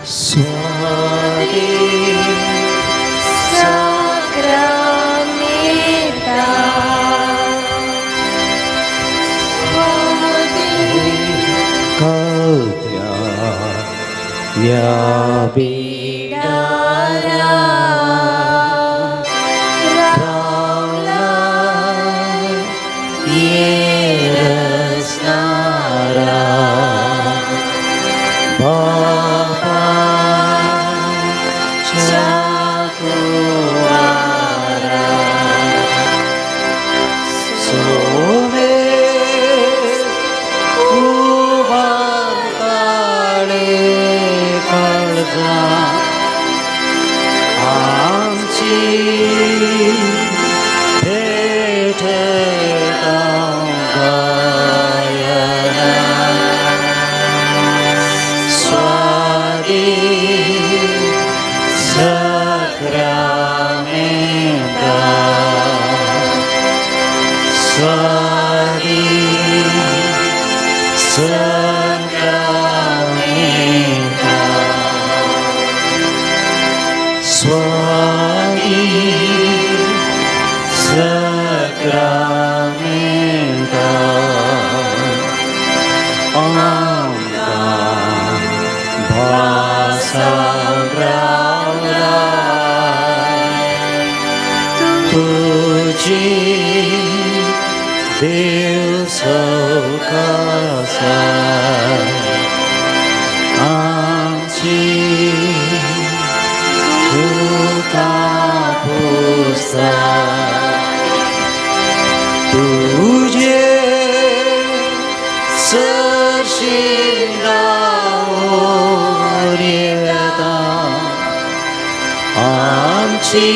स्वादे साक्रामेंता स्वादे कव्या या बिडारा रावला येरसनारा बापाच्या कुवारा सोमेस उबारताळे काळजा आमची भेटता गायना स्वादी साक्रामेंता स्वादी साक्रामेंता स्वादी साक्रामेंता आमकां भासाक रावला तुजी देव सवकासा आमची दुकां पुसता तुजे सरशीं धांवून येता आमची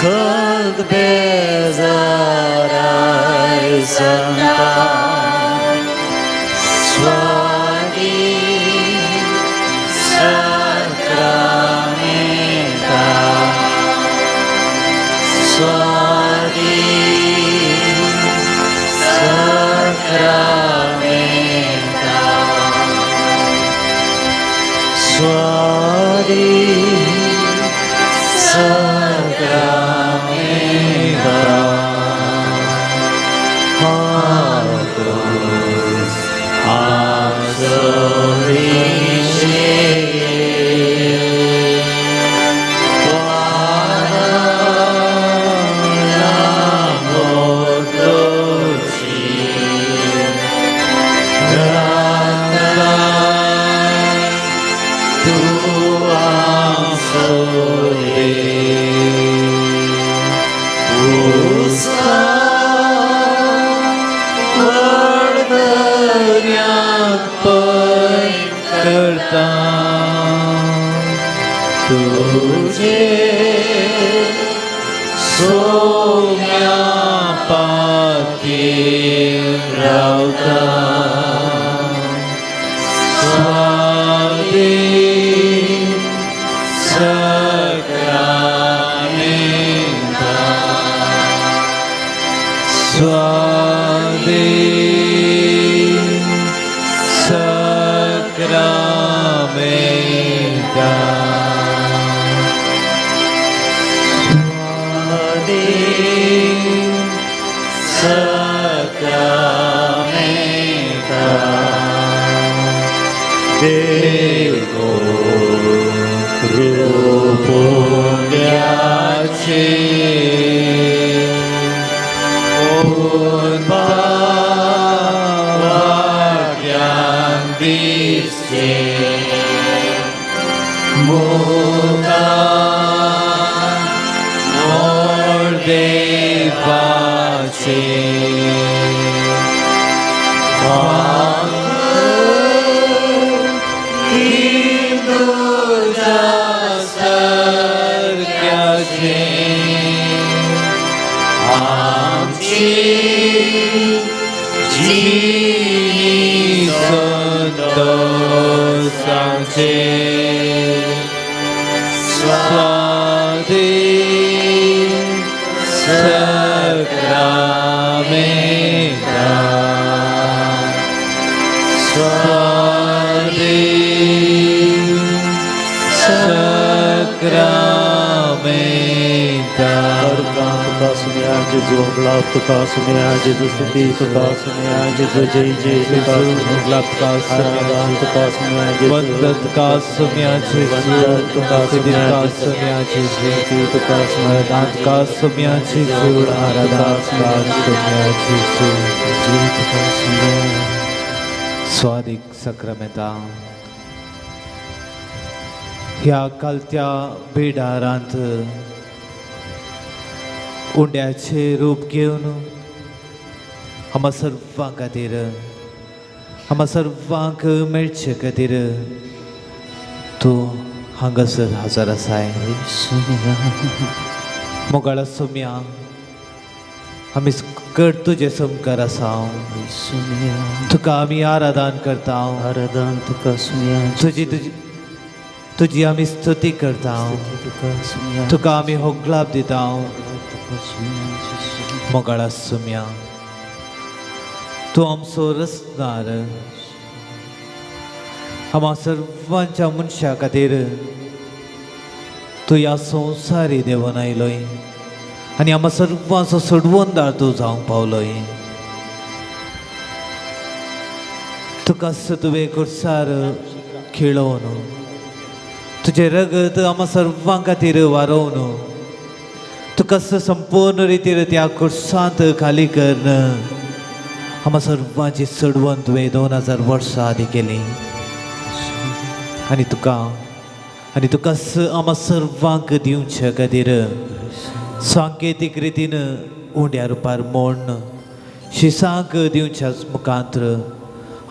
खंत बेजाराय सांगता स्वादी साक्रामेंता स्वादी साक्रामेंता स्वादी साक्रामेंता हातूस आमचो करता तुझे सोम्या पातीर रावता स्वादी साक्रामेंता स्वादी साक्रामेंता स्वादी साक्रामेंता देखो रूपोंग्याचे भाग्यान दिसचे मुका मोर देवाचे हिंदूच्या सारक्याचे आमची जिणी संतोषांचे स्वादी साक्रामेंता स्वादी जेजू, होगलाप तुका सुमया जेजू, स्तुती तुका सुमया जेजू, जय जय तुका, होगलाप तुका आराधन तुका सुमया जेजू, वंदन तुका सुमया जेजू, वंदन तुका तुका सुमया सुमया जेजू, स्तुती तुका सुमया आराधन तुका सुमया जेजू, आराधन तुका सुमया जेजू, जय तुका सुमया. स्वादीक सक्रामेंता ह्या कालत्या बिडारांत उंड्याचें रूप घेवन आमकां सर्वां खातीर, आमकां सर्वांक मेळचे खातीर तूं हांगासर हजर आसाय. मोगाळ सोम्या, आमी कड तुजे समकार आसा, सुमया तुका आमी आराधन करता, आराधन तुका सुमया, तुजी तुजी तुजी आमी स्तुती करता, तुका सुमया, तुका आमी होगलाप दिता. तुका सुमया जेजू. मोगाळ सुम्या, तूं आमचो रचणार, आम्हा सर्वांच्या मनशा खातीर तूं ह्या संवसारी देवन आयलोय आनी आम्हा सर्वांचो सोडवणदार तूं जावंक पावलोय. तुका तुवें कुर्सार खेळोवन तुजें रगत आम्हा सर्वां खातीर वारोवन तुका संपूर्ण रितीर त्या कुर्सांत खाली करून आम्हा सर्वांची सोडवण तुवें 2000 वर्सां आदी केली आनी तुका आनी तुका आम्हा सर्वांक दिवचे खातीर सांकेतीक रितीन उंड्या रुपार मोडन शिसांक दिवच्या मुखांत्र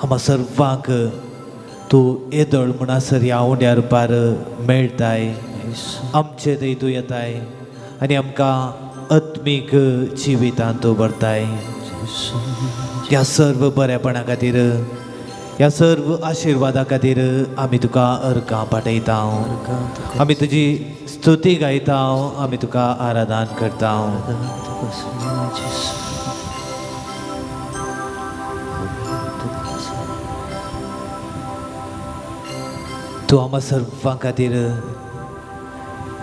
आम्हा सर्वांक तूं येदोळ म्हणसर ह्या उंड्या रुपार मेळटाय, आमचे थंय तूं येताय आनी आमकां आत्मीक जिवितांत तूं व्हरताय. ह्या सर्व बरेपणा खातीर, ह्या सर्व आशिर्वादा खातीर आमी तुका अर्गां पाठयता, आमी तुजी स्तुती गायता, आमी तुका आराधन करता. तुका सुमया जेजू. तूं आमकां सर्वां खातीर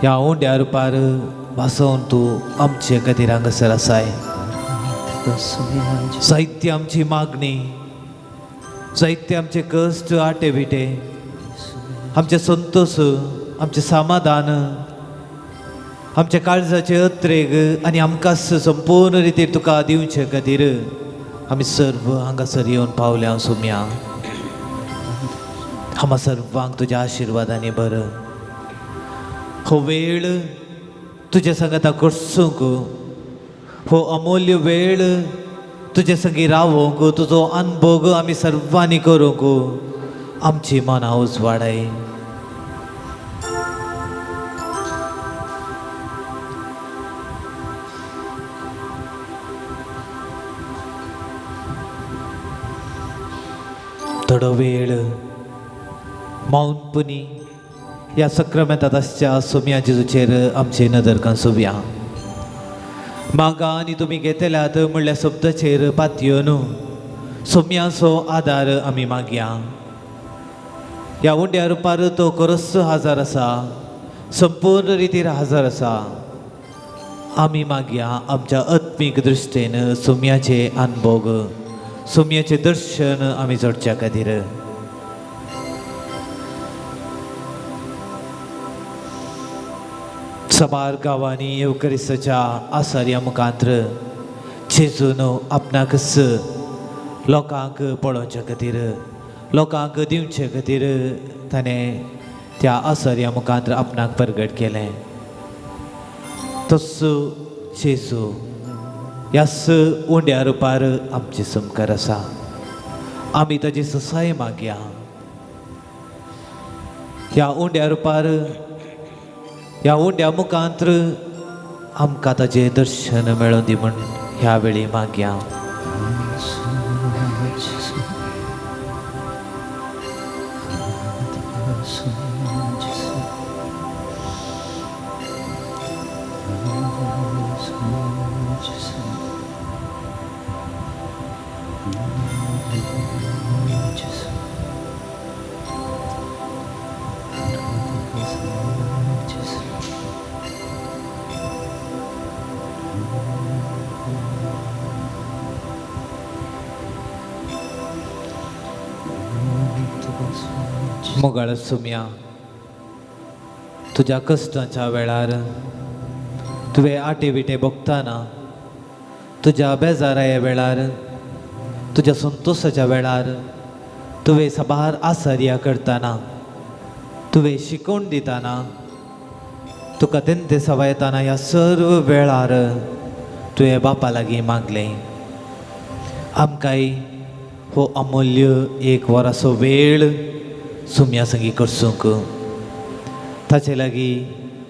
ह्या उंड्या रुपार भासोवन तूं आमचे खातीर हांगासर आसाय. तुका सुमया जेजू. जायती आमची मागणी, जायते आमचे कश्ट आटे बिटे, आमचे संतोश, आमचें समाधान, आमच्या काळजाचे अत्रेग आनी आमकां संपूर्ण रितीर तुका दिवचे खातीर आमी सर्व हांगासर येवन पावल्या सुम्या. आम्हा सर्वांक तुज्या आशिर्वादांनी बरं हो वेळ तुज्या सांगाता करसूंक, हो अमूल्य वेळ तुजे संगी रावोंक, तुजो अनभोग आमी सर्वांनी करूंक आमची मनां उजवाडाय. थोडो वेळ मौनपणी ह्या सक्रामेंतात आसच्या सोम्या जेजूचेर आमची नदर कांसुया. मागा आनी तुमी घेतल्यात म्हणल्या शब्दाचेर पातयो न्हू सोम्याचो आदार आमी मागया. ह्या उंड्या रुपार तो खरोच हाजार आसा, संपूर्ण रितीर हाजार आसा. आमी मागया आमच्या आत्मीक दृश्टीन सोम्याचे अनभोग, सोम्याचें दर्शन आमी जोडच्या खातीर. सबार गांवांनी येवकरिसाच्या आसार्या मुखांत्र जेजून आपणाकच लोकांक पळोवच्या खातीर, लोकांक दिवचे खातीर ताणें त्या आसार्या मुखांत्र आपणाक परगट केलें. तसो जेजू ह्याच उंड्या रुपार आमचे समकार आसा. आमी ताजी ससाय मागया. ह्या उंड्या रुपार, ह्या उंड्या मुखांत्र आमकां ताजें दर्शन मेळोवन दी म्हूण ह्या वेळी मागया. मोगाळ सुम्या, तुज्या कश्टाच्या वेळार तुवें आटे विटे भोगतना, तुज्या बेजाराया वेळार, तुज्या संतोशाच्या वेळार तुवें साबार आसार्या करतना, तुवें शिकोवन दितना, तुका तेंते सवायतना ह्या सर्व वेळार तुवें बापा लागीं मागलें. आमकांय हो अमूल्य एक वराचो वेळ सुम्या संगी करसूंक, ताचे लागीं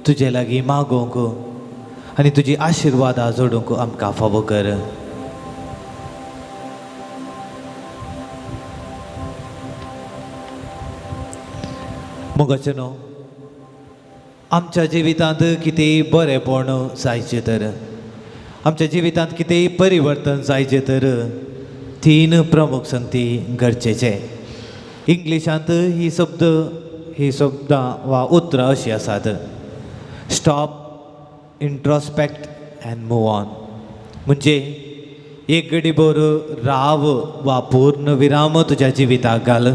तुजे लागीं मागोवंक आनी तुजी आशिर्वादां जोडूंक आमकां फावो कर. मोगाचें न्हू, आमच्या जिवितांत कितेंय बरेंपण जायचें तर, आमच्या जिवितांत कितेंय परिवर्तन जायचें तर तीन प्रमुख संगती गरजेचें. इंग्लिशांत ही शब्द ही शब्दां वा उतरां अशीं आसात, stop, introspect and move on. म्हणजे एक घडी भर राव वा पूर्ण विराम तुज्या जिविताक घाल,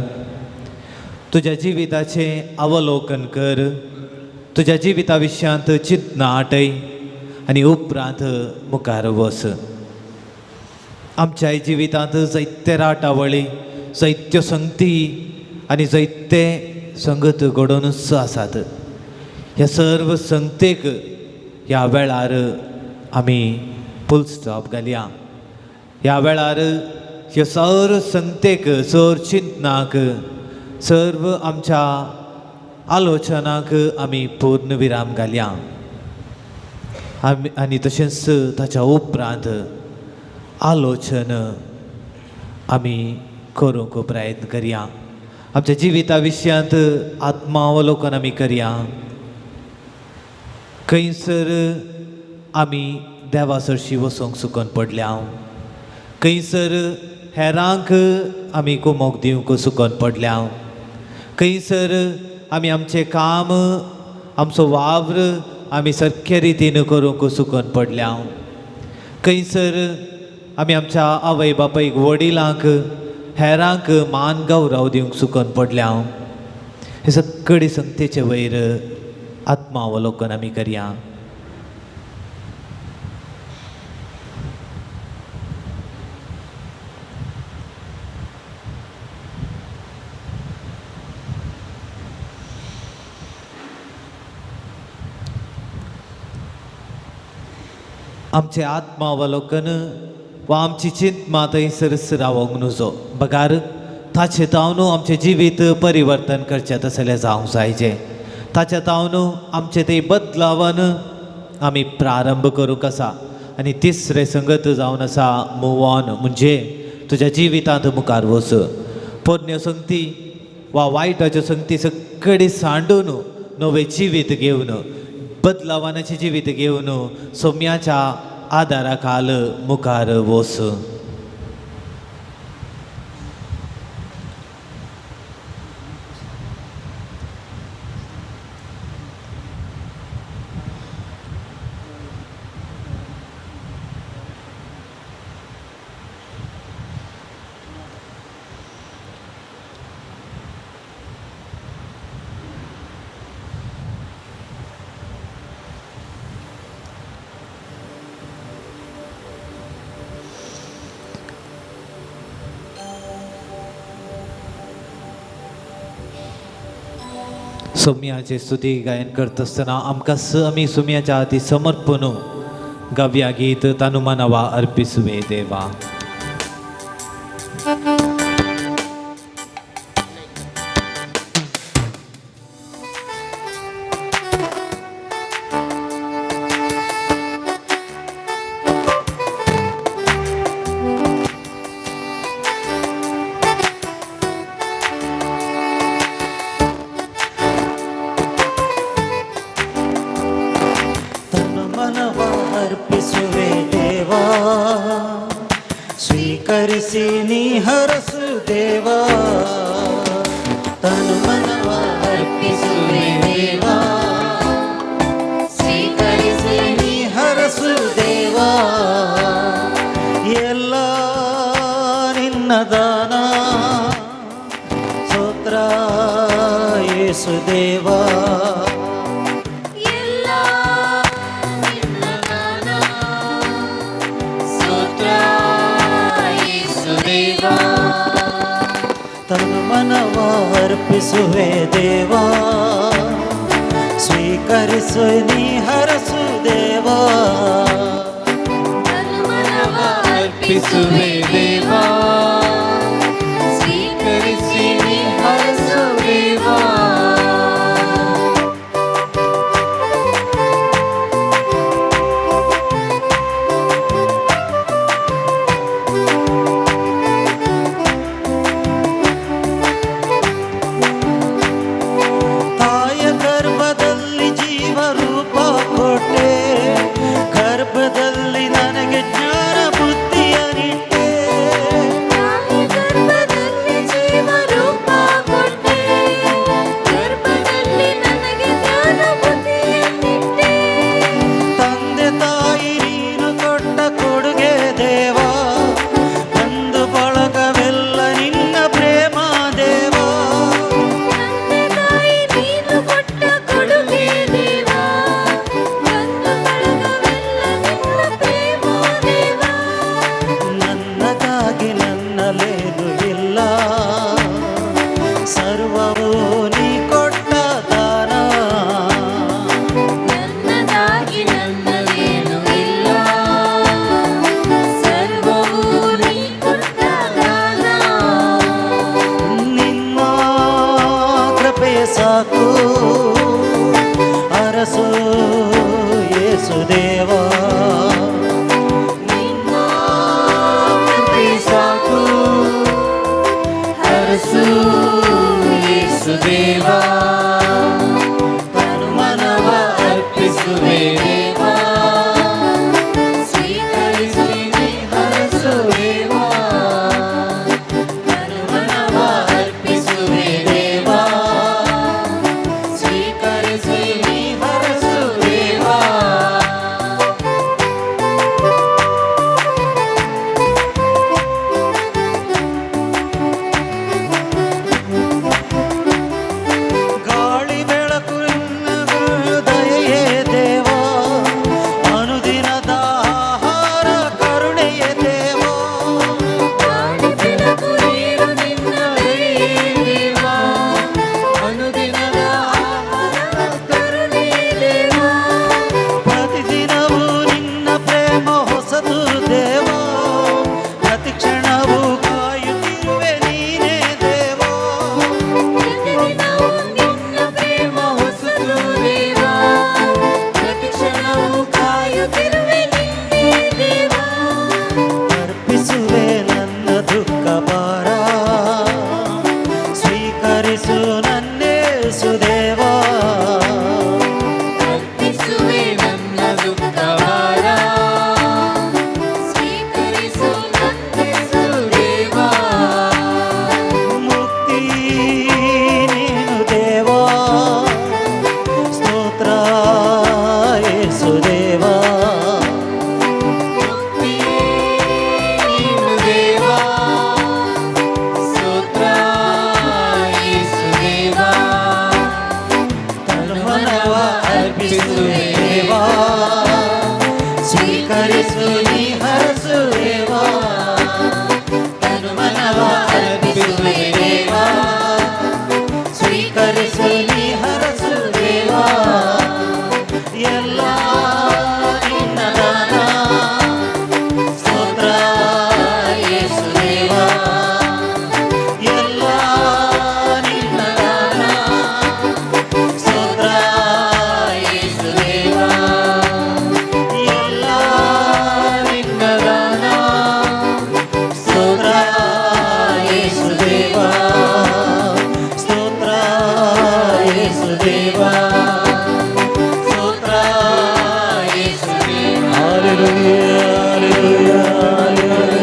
तुज्या जिविताचें अवलोकन कर, तुज्या जिविता विशयांत चिंतना आटय आनी उपरांत मुखार वच. आमच्या जिवितांत जायते राटावळी, जायत्यो संगती आनी जायते संगत घडोवनूच आसात. ह्या सर्व संगतेक ह्या वेळार आमी फुल स्टॉप घालया. ह्या वेळार ह्या सर्व संगतेक, सर्व चिंतनाक, सर्व आमच्या आलोचनाक आमी पूर्ण विराम घालया. आमी आनी तशेंच ताच्या उपरांत आलोचन आमी करूंक प्रयत्न करया. आमच्या जिविता विशयांत आत्मावलोकन आमी करया. खंयसर आमी देवा सरशी वचूंक चुकून पडल्या, खंयसर हेरांक आमी कुमोक दिवंक चुकून पडल्या, खंयसर आमी आमचें काम, आमचो वावर आमी सारके रितीन करूंक चुकून पडल्या, खंयसर आमी आमच्या आवय बापायक, वडिलांक, हेरांक मान गौरव दिवंक चुकून पडल्या. हे सगळे संगतेचे वयर आत्मावलोकन आमी करया. आमचें आत्मावलोकन वा आमची चिंतना थंयसरच रावोंक नुजो, बगार ताचे तावन आमचें जिवीत परिवर्तन करचें तसलें जावंक जायचें. ताच्या तावन आमचें तें बदलावन आमी प्रारंभ करूंक आसा. आनी तिसरें संगत जावन आसा मूव ऑन, म्हणजे तुज्या जिवितांत मुखार वच. पोरण्यो संगती वा वायटाच्यो संगती सगळी सांडून नवें जिवीत घेवन, बदलावानाचें जिवीत घेवन सोम्याच्या आदारा खाल मुखार वच. सोम्याचे स्तुती गायन करता आसतना आमकां आमी सोम्याच्या हाती समर्पण गावया गीत तानुमानवा अर्पिसुवे देवा. ದಾನ ಸ್ತೋತ್ರ. ದೇವಾ. ಎಲ್ಲ ನಿನ್ನ ದಾನ, ಸ್ತೋತ್ರ ಯೇಸುದೇವಾ. ತನು ಮನವ ಅರ್ಪಿಸುವೆ ದೇವಾ, ಸ್ವೀಕರಿಸು ನೀ ಹರಸು ದೇವಾ. ತನು ಮನವ ಅರ್ಪಿಸುವೆ ದೇವಾ, ಸ್ವೀಕರಿಸಿ ನೀ ಹರಸು ದೇವಾ. ತಾಯ ಗರ್ಭದಲ್ಲಿ ಜೀವರೂಪ ಕೊಟ್ಟೆ, ಗರ್ಭದಲ್ಲಿ ನನಗೆ ಜ್ಞಾನ ಬುದ್ಧಿಯ ನಿಟ್ಟೆ. ತಾಯಿ ಗರ್ಭದಲ್ಲಿ ಜೀವರೂಪ ಕೊಟ್ಟೆ, ಗರ್ಭದಲ್ಲಿ ನನಗೆ ಜ್ಞಾನ ಬುದ್ಧಿಯನ್ನಿಟ್ಟೆ. ತಂದೆ ತಾಯಿ ನೀನು ಕೊಟ್ಟ ಕೊಡುಗೆ ದೇವಾ, ಬಂದು ಬಳಗವೆಲ್ಲ ನಿನ್ನ ಪ್ರೇಮ ದೇವಾ. ತಂದೆ ತಾಯಿ ನೀನು ಕೊಟ್ಟ ಕೊಡುಗೆ ದೇವಾ, ಬಂದು ಬಳಗವೆಲ್ಲ ನಿನ್ನ ಪ್ರೇಮ ದೇವಾ. ನನ್ನದಾಗಿ ನನ್ನಲೇನು ಇಲ್ಲ, ಸರ್ವವೂ ನೀ ಕೊಟ್ಟ ದಾನ. ನನ್ನದಾಗಿ ನನ್ನದೇನು ಇಲ್ಲ, ಸರ್ವವೂ ನೀ ಕೊಟ್ಟ ದಾನ. ನಿನ್ನ ಕೃಪೆ ಸಾಕು ಅರಸು ಯೇಸುದೇವ. ನಿನ್ನ ಕೃಪೆ ಸಾಕು ಹರಸು ಯೇಸುದೇವಾ. ತನು ಮನವ ಅರ್ಪಿಸುವೆ ದೇವಾ, ಸ್ವೀಕರಿಸಿ ನೀ ಹರಸು ದೇವಾ. ತನು ಮನವ ಅರ್ಪಿಸುವೆ ದೇವಾ, ಸ್ವೀಕರಿಸಿ ನೀ ಹರಸು ದೇವಾ. ಗಾಳಿ ಬೆಳಕು ನಿನ್ನ ದಯೆಯೇ ದೇವಾ, ಅನುದಿನದ ಆಹಾರ ಕರುಣೆಯೇ ದೇವಾ. ಗಾಳಿ ಬೆಳಕು ನೀರು ನಿನ್ನ ದಯೆಯೇ ದೇವಾ, ಅನುದಿನದ ಆಹಾರ ಕರುಣೆ ದೇವಾ. ಪ್ರತಿದಿನವೂ ನಿನ್ನ ಪ್ರೇಮ ಹೊಸದು ದೇವಾ, ಪ್ರತಿ ಕ್ಷಣವೂ ಕಾಯುತ್ತಿರುವೆ ನೀನೇ ದೇವಾ. ಪ್ರತಿದಿನವೂ ನಿನ್ನ ಪ್ರೇಮ ಹೊಸದು ದೇವಾ, ಪ್ರತಿ ಕ್ಷಣವೂ ಕಾಯುತ್ತಿರುವೆ ನಿನ್ನೇ ದೇವಾ. ಅರ್ಪಿಸುವೆ ನನ್ನ ದುಃಖ ಭಾರ, ಸ್ವೀಕರಿಸು ನನ್ನೇಸು ದೇವಾ. ಅರ್ಪಿಸುವೆ ನನ್ನ ದುಃಖ ಭಾರ, ಸ್ವೀಕರಿಸು ನನ್ನೇಸು ದೇವಾ. ಮುಕ್ತಿ ನೀನು ದೇವಾ, ಸ್ತೋತ್ರ ಯೇಸು ದೇವಾ. ಮುಕ್ತಿ ನೀನು ದೇವಾ, ಸ್ತೋತ್ರ ಯೇಸು ದೇವಾ. ತನು ಮನವ ಅರ್ಪಿಸುವೆ ದೇವಾ, ಸ್ವೀಕರಿಸು ನೀ ಹರಸು ದೇವಾ. ತನು ಮನವ ಅರ್ಪಿಸುವೆ ದೇವಾ, ಸ್ವೀಕರಿಸು ನೀ ಹರಸು ದೇವಾ. ಎಲ್ಲ ನಿನ್ನ ದಾನ, ಸ್ತೋತ್ರ ಯೇಸು ದೇವಾ. ಎಲ್ಲ ನಿನ್ನ ದಾನ, ಸ್ತೋತ್ರ ಯೇಸು ದೇವಾ. ಎಲ್ಲ ನಿನ್ನ ದಾನ, ಸ್ತೋತ್ರ ಯೇಸು ದೇವಾ. ಸ್ತೋತ್ರ ಯೇಸು ದೇವಾ, ಸ್ತೋತ್ರ ಯೇಸು ದೇವಾ. Hallelujah, hallelujah, hallelujah.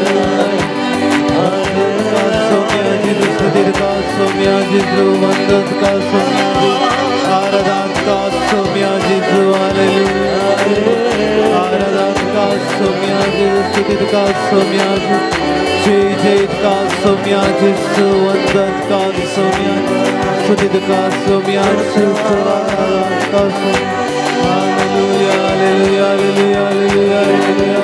स्तुती तुका सोम्या hallelujah hallelujah hallelujah hallelujah hallelujah.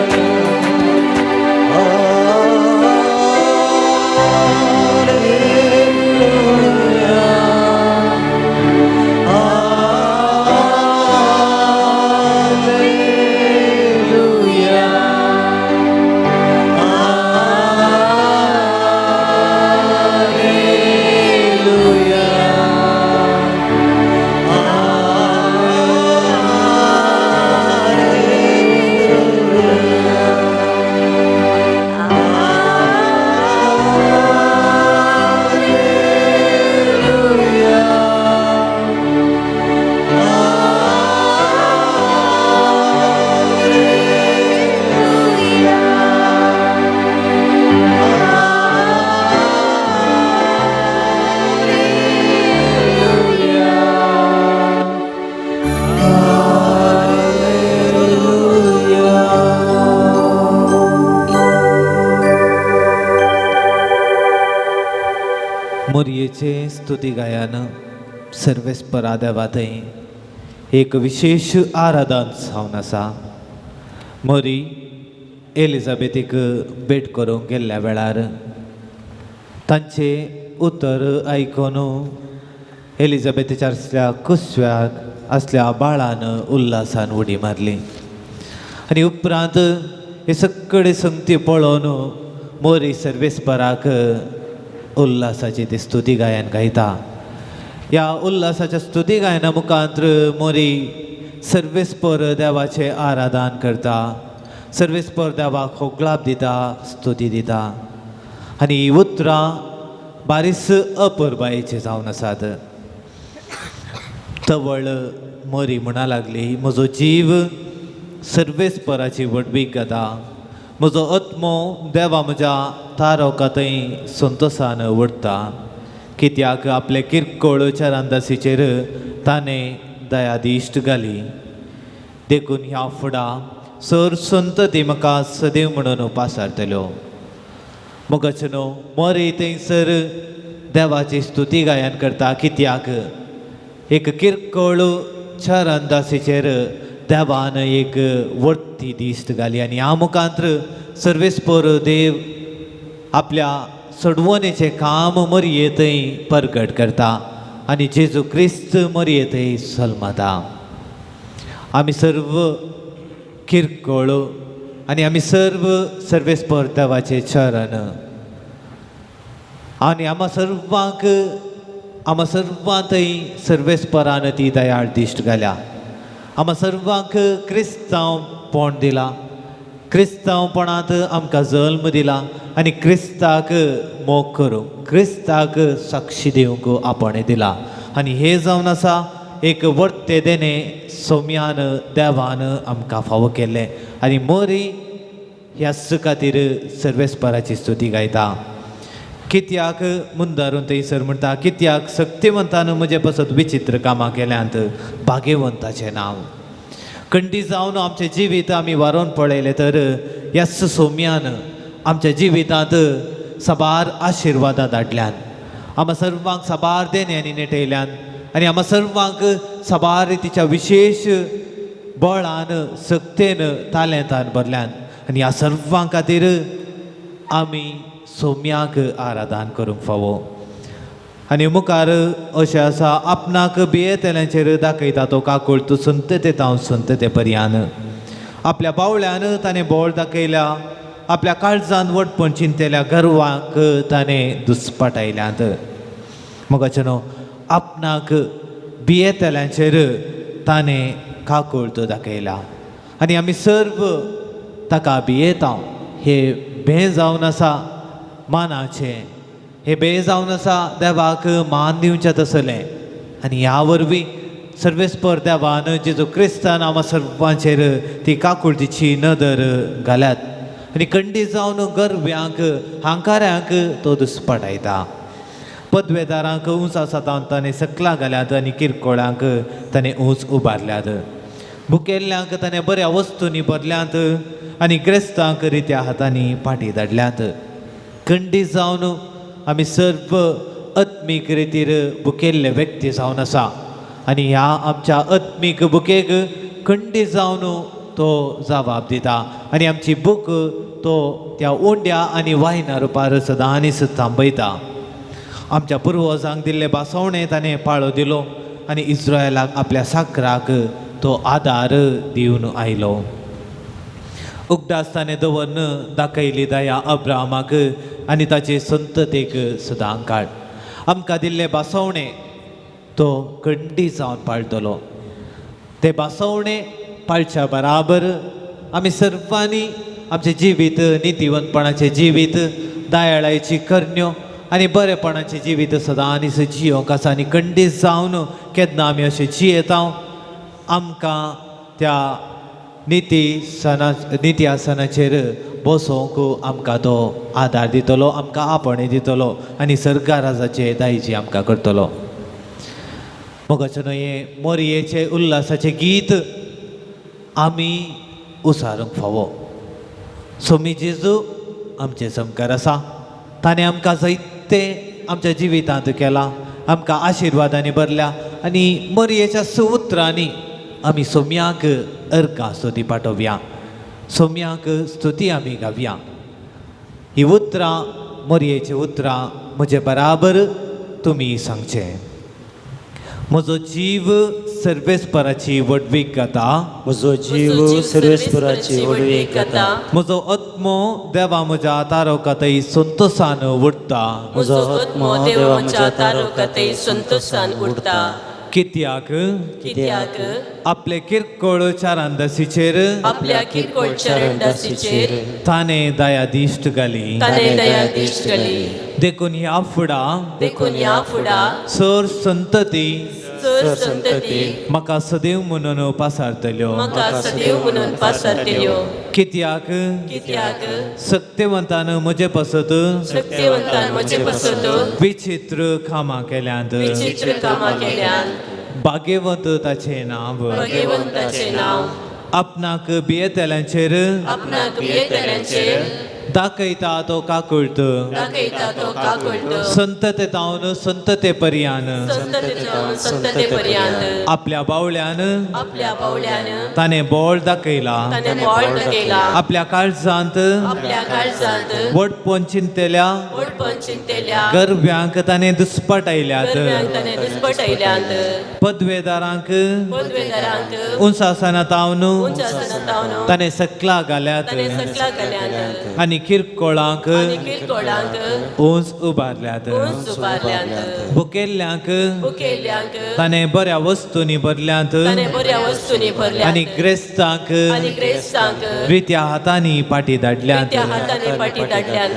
मोरयेचे स्तुती गायन सर्वेस्परा देवा थंय एक विशेश आराधन जावन आसा. मोरी एलिजाबेथीक भेट करूंक गेल्ल्या वेळार तांचे उतर आयकून एलिजाबेथीच्या आसल्या कुसव्याक आसल्या बाळान उल्हासान उडी मारली आनी उपरांत हे सगळे संगती पळोवन मोरी सर्वेस्पराक उल्हासाची ती स्तुती गायन गायता. ह्या उल्हासाच्या स्तुती गायना मुखांत मोरी सर्वेस्पर देवाचें आराधन करता, सर्वेस्पर देवाक होगळाप दिता, स्तुती दिता आनी ही उतरां बारीस अपुरबायेची जावन आसात. तवळ मोरी म्हणा लागली, म्हजो जीव सर्वेस्पराची व्हडवीक गाता, म्हजो आत्मो देवा म्हज्या तारोका थंय संतोसान उडटा, कित्याक आपले किरकोळ चरांदासीचेर ताणें दयादिश्ट घाली, देखून ह्या फुडा सर संतती म्हाका सदैव म्हणून पासारतल्यो. मोगाचे न्हू मोरी थंयसर देवाची स्तुती गायन करता, कित्याक एक किरकोळ चरांदासीचेर देवान एक व्हडती दिश्ट घाली आनी ह्या मुखांत सर्वेस्पर देव आपल्या सोडवणेचें काम मोरये थंय परगट करता आनी जेजू क्रिस्त मोरये थंय सलमता. आमी सर्व किरकोळ आनी आमी सर्व सर्वेस्पर देवाचें चरण आनी आमा सर्वांक आमा सर्वां थंय सर्वेस्परान ती दयाळ दिश्ट घाल्या. आमा सर्वांक क्रिस्तांवपण दिला, क्रिस्तांवपणांत आमकां जल्म दिला आनी क्रिस्ताक मोग करूंक, क्रिस्ताक साक्षी दिवंक आपणें दिला आनी हें जावन आसा एक वर्ते देणें सोम्यान देवान आमकां फावो केल्लें आनी मोरी ह्याच खातीर सर्वेस्पराची स्तुती गायता. कित्याक मुंदारून थंयसर म्हणटा, कित्याक सक्तिवंतान म्हजे पासत विचित्र कामां केल्यांत, भाग्यवंताचें नांव कंडी जावन आमचें जिवीत आमी वारोवन पळयलें तर ह्याच सोम्यान आमच्या जिवितांत साबार आशिर्वादां धाडल्यान, आमा सर्वांक साबार देण्यांनी नेटयल्यान आनी आमा सर्वांक साबार रितीच्या विशेश बळान सक्तेन तालेंतान भरल्यान आनी ह्या सर्वां खातीर आमी सोम्याक आराधन करूंक फावो. आनी मुखार अशें आसा, आपणाक भियेतल्यांचेर दाखयता तो काकूळ तूं संतते तांव संतते पर्यान. आपल्या बावळ्यान ताणें बोळ दाखयल्या, आपल्या काळजान वटपण चिंतल्या गर्वाक ताणें दुस्पाटायल्यात. मोगाचे न्हू आपणाक भियेतल्यांचेर ताणें काकूळ तो दाखयला आनी आमी सर्व ताका भियेता. हे भें जावन आसा मानाचें, हे बे जावन आसा देवाक मान दिवचें तसलें आनी ह्या वरवीं सर्वेस्पर देवान जेजू क्रिस्तान आमा सर्वांचेर ती काकुळटीची नदर घाल्यात आनी कंडी जावन गर्व्यांक हांकाऱ्यांक तो दुस्पाटायता. पदवेदारांक उंच आसा ताणें सकला घाल्यात आनी किरकोळांक ताणें उंच उबारल्यात. भुकेल्ल्यांक ताणें बऱ्या वस्तूंनी भरल्यात आनी ग्रेस्तांक रित्या हातांनी पाटी धाडल्यात. कंडी जावन आमी सर्व आत्मीक रितीर बुकेल्ले व्यक्ती जावन आसा आनी ह्या आमच्या आत्मीक बुकेक खंडीत जावन तो जबाब दिता आनी आमची बूक तो त्या उंड्या आनी वायना रुपार सदांच थांबयता. आमच्या पुर्वजांक दिल्ले बासवणे ताणें पाळो दिलो आनी इस्रायलाक आपल्या साकराक तो आदार दिवन आयलो. उगडास ताणें दवरन दाखयली दया अब्राहमाक आनी ताचे संततेक सदां काळ. आमकां दिल्ले बासवणे तो खंडी जावन पाळटलो. ते बासवणे पाळच्या बराबर आमी सर्वांनी आमचें जिवीत नितीवंतपणाचें जिवीत, दयाळायची करण्यो आनी बरेपणाचें जिवीत सदांच जियोंक आसा आनी खंडीत जावन केन्ना आमी अशें जियेता आमकां त्या निती सना निती आसनाचेर बसोवंक आमकां तो आदार दितलो, आमकां आपणे दितलो आनी सरकाराचे दायजी आमकां करतलो. मोगाचें न्हय हें मोरयेचें उल्हासाचें गीत आमी उसारूंक फावो. सोमी जेजू आमचें समकार आसा, ताणें आमकां जायतें आमच्या जिवितांत केलां, आमकां आशिर्वादांनी भरल्या आनी मोरयेच्या उतरांनी आमी सोम्याक अर्कां स्तुती पाठोवया, सोम्याक स्तुती आमी गावया. ही उतरां मोरयेचीं उतरां म्हजे बराबर तुमी सांगचें. म्हजो जीव सर्वेस्पराची व्हडवीक गाता, म्हजो जीव सर्वेस्पराची व्हडवीक गाता, म्हजो आत्मो देवा म्हज्या तारोकातय संतोसान उडटा, म्हजो आत्मो देवा म्हज्या तारोकातय संतोसान उडटा. कित्याक कित्याक आपले किरकोळ चारांदासीचेर आपल्या किरकोळ चारांदासीचेर ताणें दयादिश्ट घाली, ताणें दयादिश्ट घाली. देखून ह्या फुडा देखून ह्या फुडा सर संतती सर संतती म्हाका सदैव म्हणून पासारतल्यो, म्हाका सदैव म्हणून पासारतल्यो. कित्याक कित्याक सत्यवंतान म्हजे पासत सत्यवंतान म्हजे पासत विचित्र कामां केल्यांत, विचित्र कामां केल्यांत. भाग्यवंत ताचें नांव, भाग्यवंत ताचें नांव. आपणाक भियेतल्यांचेर आपणाक भियेतल्यांचेर दाखयता तो काकुळट, दाखयता तो काकुळट. संतते तावन संतते पर्यान संतते तावन संतते पर्यान आपल्या बावल्यान आपल्या बावल्यान ताणें बोळ दाखयला, ताणें बोळ दाखयला. आपल्या काळजांत आपल्या काळजांत व्हडपण चिंतल्या व्हडपण चिंतल्या गरब्यांक ताणें दुस्पटायल्यात, गरब्यांक ताणें दुस्पटायल्यात. पदवेदारांक पदवेदारांक उंचासना तावन उंचासना तावन ताणें सकला घाल्यात ताणें सकला घाल्यात आनी किरकोळांक किरकोळांक उंच उबारल्यात. उंच उबारल्यात. भुकेल्ल्यांक भुकेल्ल्यांक ताणें बऱ्या वस्तूंनी भरल्यात ताणें बऱ्या वस्तूंनी भरल्यात आनी ग्रेस्तांक आनी ग्रेस्तांक रित्या हातांनी पाटी धाडल्यात, रित्या हातांनी पाटी धाडल्यात.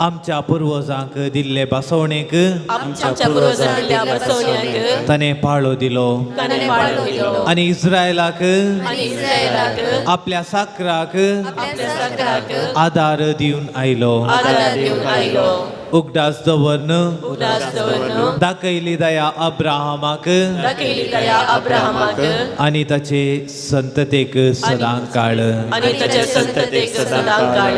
आमच्या पुर्वजांक दिल्ले बसवणेक आमच्या पुर्वजांक दिल्ल्या बसवण्याक ताणें पाळो दिलो ताणें पाळो दिलो. आनी इस्रायलाक आनी इस्रायलाक आपल्या साकराक आपल्या साकराक आदार दिवन आयलो, आदार दिवन आयलो. उगडास दवरन उगडास दवरन दाखयली दया अब्राहमाक दाखयली दया अब्राहमाक आनी ताचे संततेक सदां काळ आनी ताचे संततेक सदां काळ.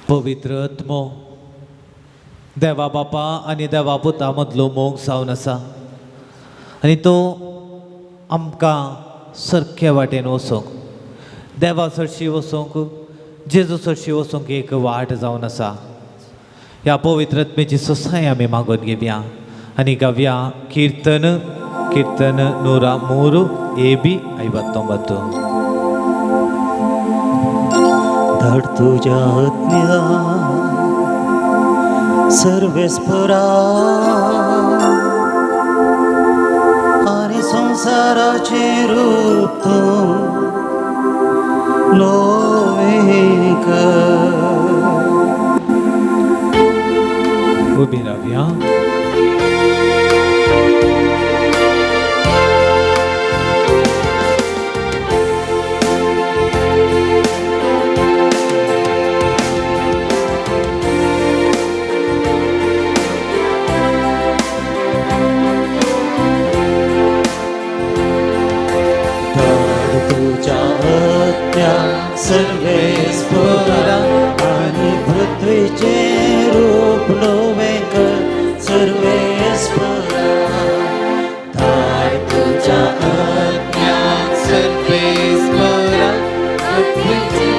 पवित्र आत्मो देवा बापा आनी देवा पुता मदलो मोग जावन आसा आनी तो आमकां सारके वाटेन वचोंक, देवा सरशी वचोंक, जेजू सरशी वचोंक एक वाट जावन आसा. ह्या पवित्र आत्म्याची सोसाय आमी मागून घेवया आनी गावया कीर्तन कीर्तन 103 AB 59. धाड तुज्या आत्म्या सर्वेस्परा आनी संवसाराचें रूप तूं नवें कर. उबी रावया. तुज्या आज्ञा सर्वेस्परा आनी पृथ्वीचें रूप नवें कर सर्वेस्परा. धाड तुज्या आज्ञा सर्वेस्परा पृथ्वीचें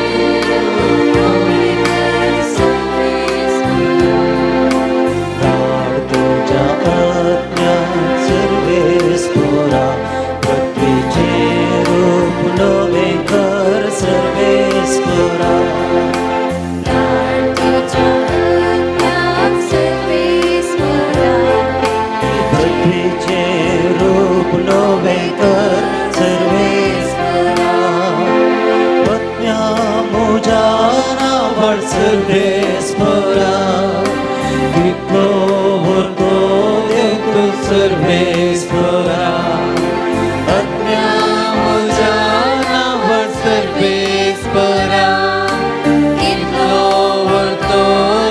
रूप नवें कर सर्वेस्परा. धाड तुज्या आज्ञा सर्वेस्परा पृथ्वीचें रूप नवें कर सर्वेस्परा. धाड तुज्या आज्ञा सर्वेस्परा पृथ्वीचें रूप नवें कर सर्वेस्परा. पत्न्या म्हज्या नांवार सर्वेस्परा कितलो व्हरतो देव तूं सर्वेस्परा. आज्ञा म्हज्या नांवार सर्वेस्परा कितलो व्हरतो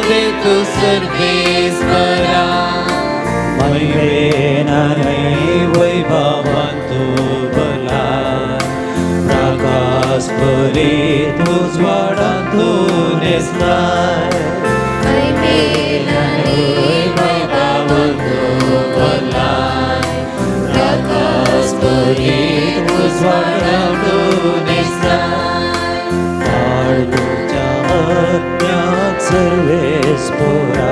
देव तूं सर्वेस्परा. महिमेन आनी वैभवान तूं भरलाय प्रकाश परीत उजवाडान तूं न्हेसलाय. महिमेन आनी वैभवान तूं भरलाय प्रकाश परीत उजवाडान तूं न्हेसलाय. धाड तुज्या आज्ञाक सर्वेस्परा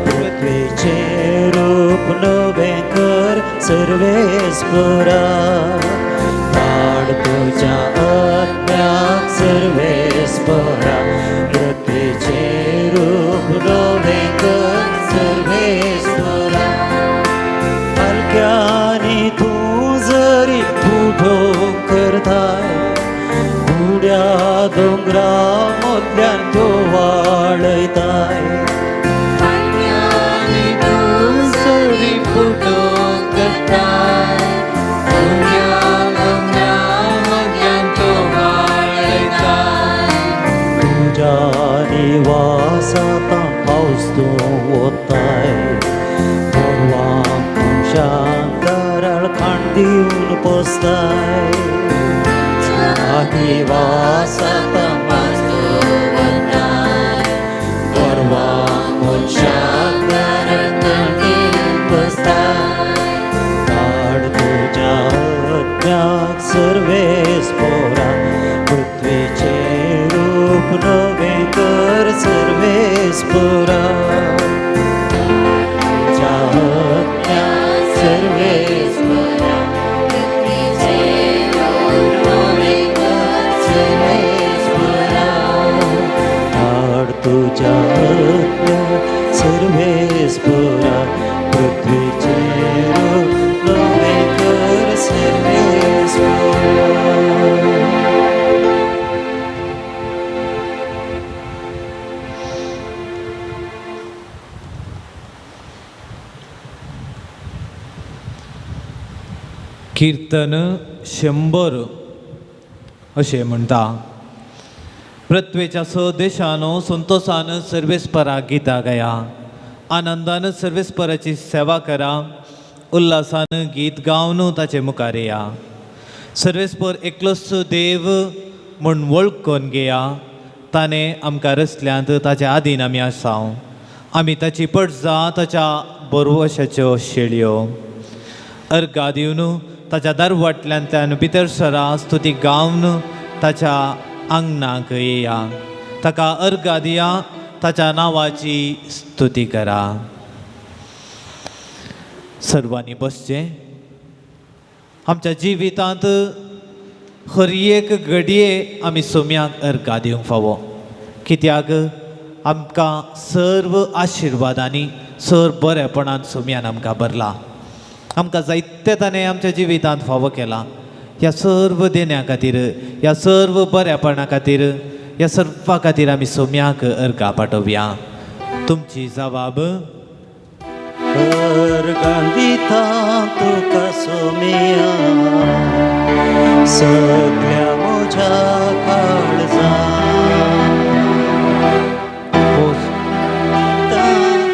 पृथ्वीचें रूप नवें कर सर्वेस्परा. धाड तुज्या आज्ञाक सर्वेस्परा पृथ्वीचें रूप नवें कर सर्वेस्परा. हलक्यांनी तूं जरी उठोवंक करताय गुड्या दोंगरा मदल्यान त्यो वाळयताय. हलक्यांनी तूं जरी फुटोवंक करताय गुड्या दोंगरा मदल्यान त्यो वाळयताय. तुज्या निवासांत पावस तूं वताय गोरवांक मनशांक गाराळ खाण दिवन पोसताय. निवासांत पावस तूं वताय गोरवांक मनशांक गाराळ खाण दिवन पोसताय. धाड तुज्या आज्ञाक सर्वेस्परा पृथ्वीचें रूप नवें कर सर्वेस्परा. तुज्या आज्ञा सर्वेस्परा पृथ्वीचें रूप नवें कर सर्वेस्परा. धाड तुज्या आज्ञा सर्वेस्परा पृथ्वीचें रूप नवें कर सर्वेस्परा. कीर्तन 100 अशें म्हणटा. पृथ्वेच्या स देशानो संतोषान सर्वेस्परा गितां गाया, आनंदान सर्वेस्पराची सेवा करा, उल्हासान गीत गावन ताचे मुखार येया. सर्वेस्पर एकलोच देव म्हूण वळखून घेया, ताणें आमकां रचल्यांत ताच्या आदीन आमी आसा. आमी ताची पडजा ताच्या बरवशाच्यो शेळयो. अर्गा दिवन ताच्या दरवाटल्यांतल्यान भितर सरा, स्तुती गावन ताच्या आंगणाक येया. ताका अर्गा दिया, ताच्या नांवाची स्तुती करा. सर्वांनी बसचें. आमच्या जिवितांत हर एक घडये आमी सोम्याक अर्गा दिवंक फावो, कित्याक आमकां सर्व आशिर्वादांनी सर्व बरेपणान सोम्यान आमकां भरला. आमकां जायते ताणें आमच्या जिवितांत फावो केला. ह्या सर्व देण्या खातीर, ह्या सर्व बऱ्यापणा खातीर, ह्या सर्वा खातीर आमी सोम्याक अर्गां पाठोवया. तुमची जबाब अर्गां दिता तुका सोम्या सगळ्या म्हज्या काळजान.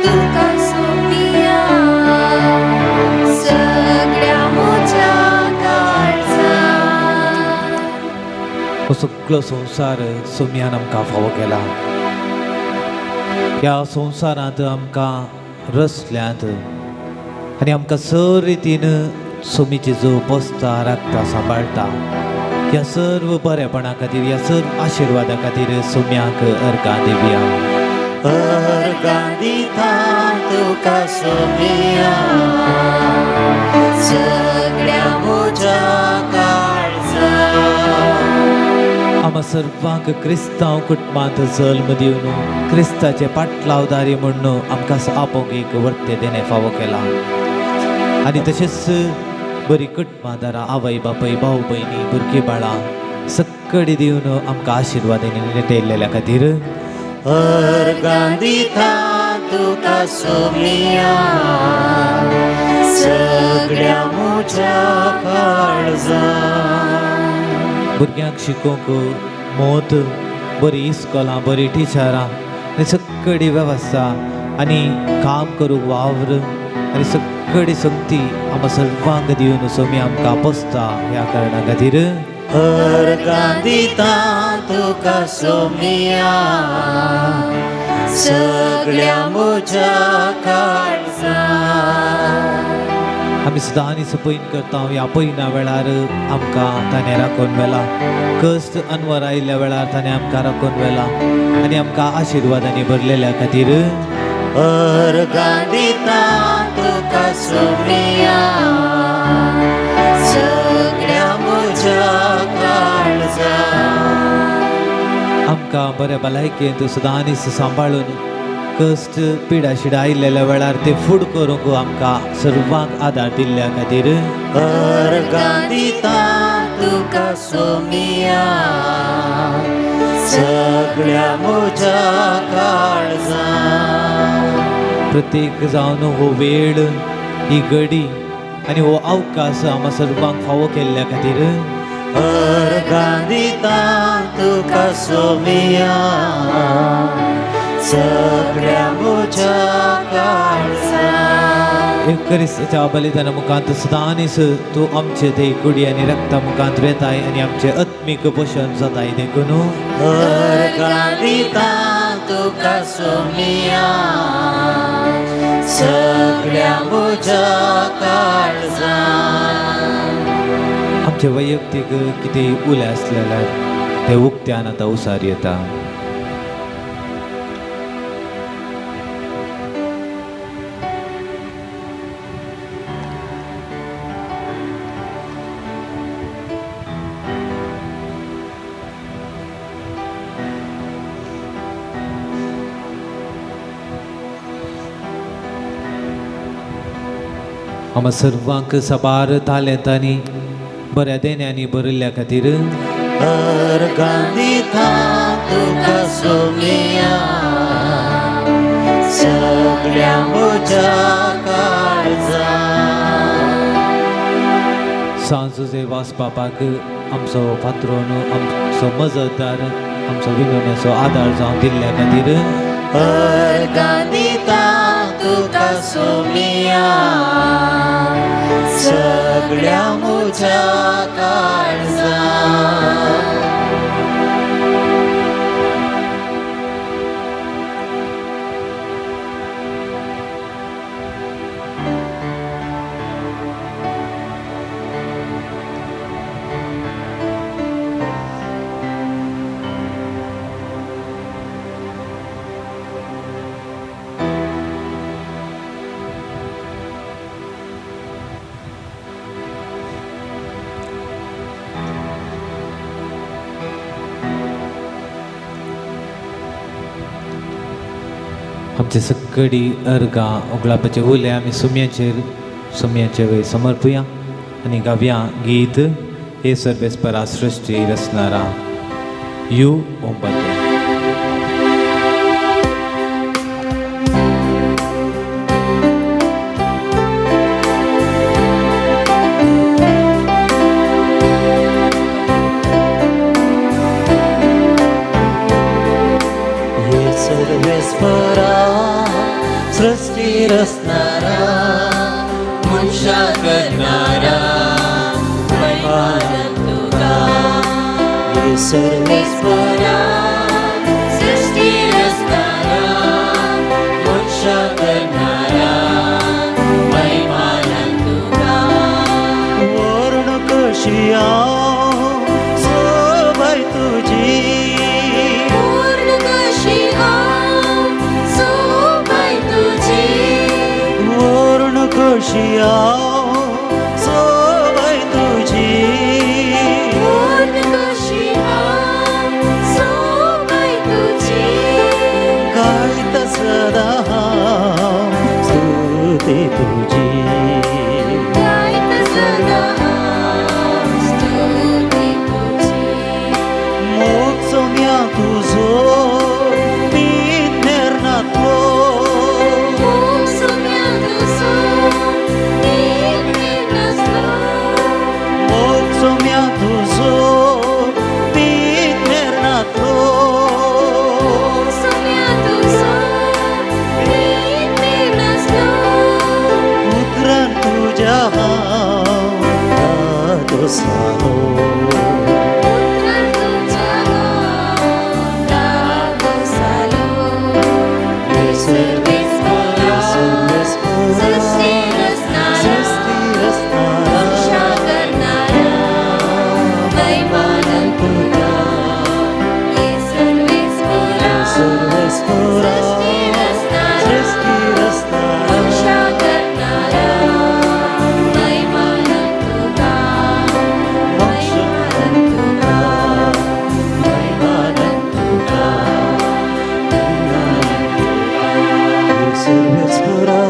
तुका सोम्या सगळ्या म्हज्या काळजान. हो सगळो संवसार सोम्यान आमकां फावो केला. ह्या संवसारांत आमकां रचल्यात आनी आमकां सर रितीन सोमीची जो पोसता, राखता, सांबाळटा. ह्या सर्व बरेपणा खातीर, ह्या सर्व आशिर्वादा खातीर सोम्याक अर्गां दिवया. अर्गां दिता तुका सोम्या सगळ्या म्हज्या काळजा. आमा सर्वांक क्रिस्तांव कुटुंबांत जल्म दिवन क्रिस्ताचे पाटलावदारी म्हूण आमकां आपोवंक एक वर्ते देणें फावो केला. आनी तशेंच बरी कुटुंबादारां, आवय बापूय, भाव भयणी, भुरगीं बाळां सक्कडी दिवन आमकां आशिर्वादांनी नेटयल्ल्या खातीर अर्गां दिता तुका सोम्या सगळ्या म्हज्या काळजा. भुरग्यांक शिकोवंक मोत, बरी इस्कोलां, बरी टिचरां आनी सक्कडी वेवस्था आनी काम करूंक वावर आनी सक्कडी संगती आमकां सर्वांक दिवन सोमी आमकां पोसता. ह्या कारणा खातीर अर्गां दिता तुका सोम्या सगळ्या म्हज्या काळजा. आमी सदां आनी सपयन करता ह्या पयना वेळार आमकां ताणें राखून व्हेला. कश्ट अनवर आयिल्ल्या वेळार ताणें आमकां राखून व्हेला आनी आमकां आशिर्वादांनी भरलेल्या खातीर अर्गां दिता तुका सोम्या सगळ्या म्हज्या काळजा. आमकां बऱ्या भलायकेंत सदां आनी सांबाळून कश्ट पिडा शिडा आयिल्ल्या वेळार ते फूड करूंक आमकां सर्वांक आदार दिल्ल्या खातीर अर्गां दिता तुका सोम्या सगळ्या म्हज्या काळजा. प्रत्येक जावन हो वेळ, ही घडी आनी हो अवकाश आमकां सर्वांक फावो केल्ल्या खातीर अर्गां दिता तुका सोम्या सगळ्या म्हज्या काळजा. क्रिस्ताच्या बलिदाना मुखांत सदांच तूं आमचे ते कुडी आनी रक्ता मुखांत वेताय आनी आमचें आत्मीक पोशण जाताय देखून अर्गां दिता तुका सोम्या सगळ्या म्हज्या काळजा. आमचे वैयक्तीक कितें उले आसलेले ते उक्त्यान आतां उसार येता. आमकां सर्वांक साबार तालेंतांनी बऱ्या देण्यांनी भरिल्ल्या खातीर अर्गां दिता तुका सोम्या सगळ्या म्हज्या काळजा. सांजुजे वास बापाक आमचो पात्रोन, आमचो मजतदार, आमचो विनवण्याचो आदार जावन दिल्ल्या खातीर अर्गां दिता तुका सोम्या सगळ्या म्हज्या काळजा. आमचे सक्कडी अर्गां उगळापाचे उले आमी सुम्याचेर सुम्याचे वयर समर्पुया आनी गावया गीत हे सर्वेस्परा सृश्टी रचणारा you ओंबते. सर्वेस्परा सृष्टी रचणारा मनशा करणारा महिमा तुका. हे सर्वेस्परा सृष्टी रचणारा मनशा करणारा महिमानंद तुका. वर्ण कशी हांव सोबाय तुजी. पूर्ण कशी हांव सोबाय तुजी. वर्ण कशी हांव सोबाय तुजी. पूर्ण कशी हांव सोबाय तुजी. गायता सदा हांव स्तुती तुजी. गायत सदा हांव स्तुती तुजी. मोग सोम्या तुजो न्हीद मेरनातलो. मोग सोम्या तुजो न्हीद मेरनासलो. मोग सोम्या तुजो न्हीद मेरनातलो. मोग सोम्या तुजो न्हीद मेरनासलो. उतरान तुज्या हांव धादोस जालो. उतरान तुज्या हांव धादोस जालो. सर्वेस्परा सृष्टी रचणारा सृष्टी रचणारा मनशा करणारा महिमानंद तुका. ये सर्वेस्परा सर्वेस्परा सृष्टी रचणारा सृष्टी रचणारा मनशा करणारा महिमानंद तुका. महिमानंद तुका. महिमानंद तुका. सर्वेस्परा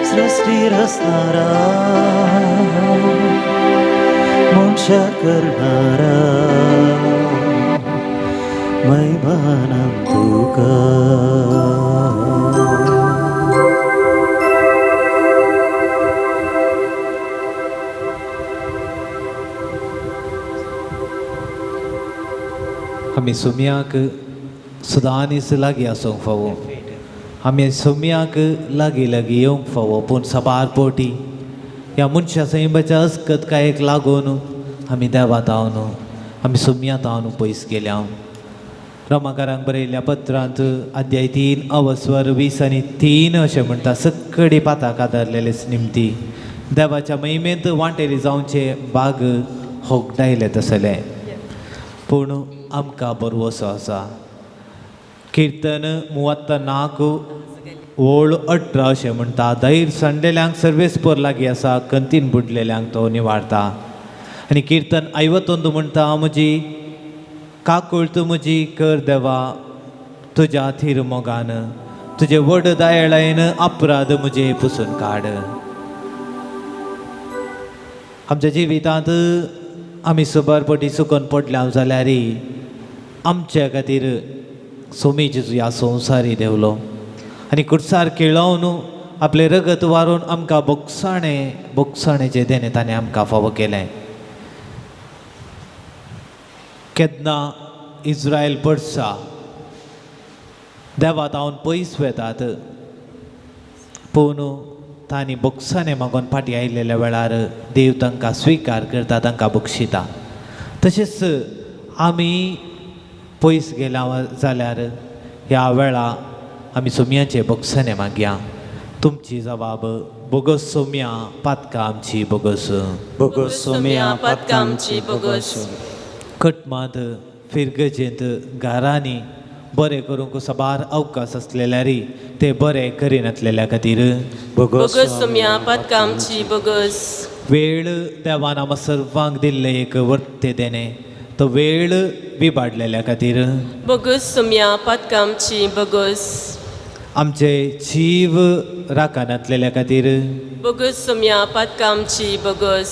सृष्टी रचणारा मनशा करणारा महिमानंद तुका. आमी सोम्याक सदांच लागीं आसूंक फावो. आमी सोम्याक लागीं लागीं येवंक फावो, पूण साबार पोटी ह्या मनशा सैमाच्या अस्कतकायेक लागून आमी देवा तावन आमी सोम्या तावन पयस गेल्या. रोमाकारांक बरयल्ल्या पत्रांत अध्याय 3 अवस्वर 20 आनी 3 अशें म्हणटा, सक्कडी पाताक आदारलेले निमती देवाच्या महिमेंत वांटेली जावचे बाग होगडायले तसले. पूण आमकां बरवसो आसा. किर्तन 34 ओळ 18 अशें म्हणटा, धैर सांडलेल्यांक सर्वेस्पर लागीं आसा, कंतीन बुडलेल्यांक तो निवारता. आनी किर्तन 51 म्हणटा, म्हजी काकुळट म्हजी कर देवा तुज्या थीर मोगान, तुजे व्हड दयाळायेन अपराध म्हजे पुसून काड. आमच्या जिवितांत आमी सुबार पटी चुकोन पडल्या जाल्यार आमच्या खातीर सोमी जेजू ह्या संवसारी देवलो आनी कुडसार केळोवन आपलें रगत वारोवन आमकां बोगसाणें बोगसाणेचें देणें ताणें आमकां फावो केलें. केन्ना इज्रायल पडसा देवा तावन पयस वेतात, पूण तांणी बोगसाणें मागून फाटीं आयिल्ल्या वेळार देव तांकां स्विकार करता, तांकां बक्षिता. तशेंच आमी पयस गेल्या जाल्यार ह्या वेळा आमी सोम्याचे बोगसाणें मागया. तुमची जबाब बोगस सोम्या पातकां आमची बोगस. बोगस सोम्या पातकां आमची बोगस. कटमांत फिरगजेंत घरांनी बरें करूंक साबार अवकाश आसलेल्यारी ते बरें करिनातलेल्या खातीर बोगस बोगस सोम्या पातकां आमची बोगस. वेळ देवान आमकां सर्वांक दिल्लें एक वर्ते देणें, तो वेळ विबाडलेल्या खातीर बोगस सोम्या पातकां आमची बोगस. आमचे जीव राखनातलेल्या खातीर बोगस सोम्या पातकां आमची बोगस.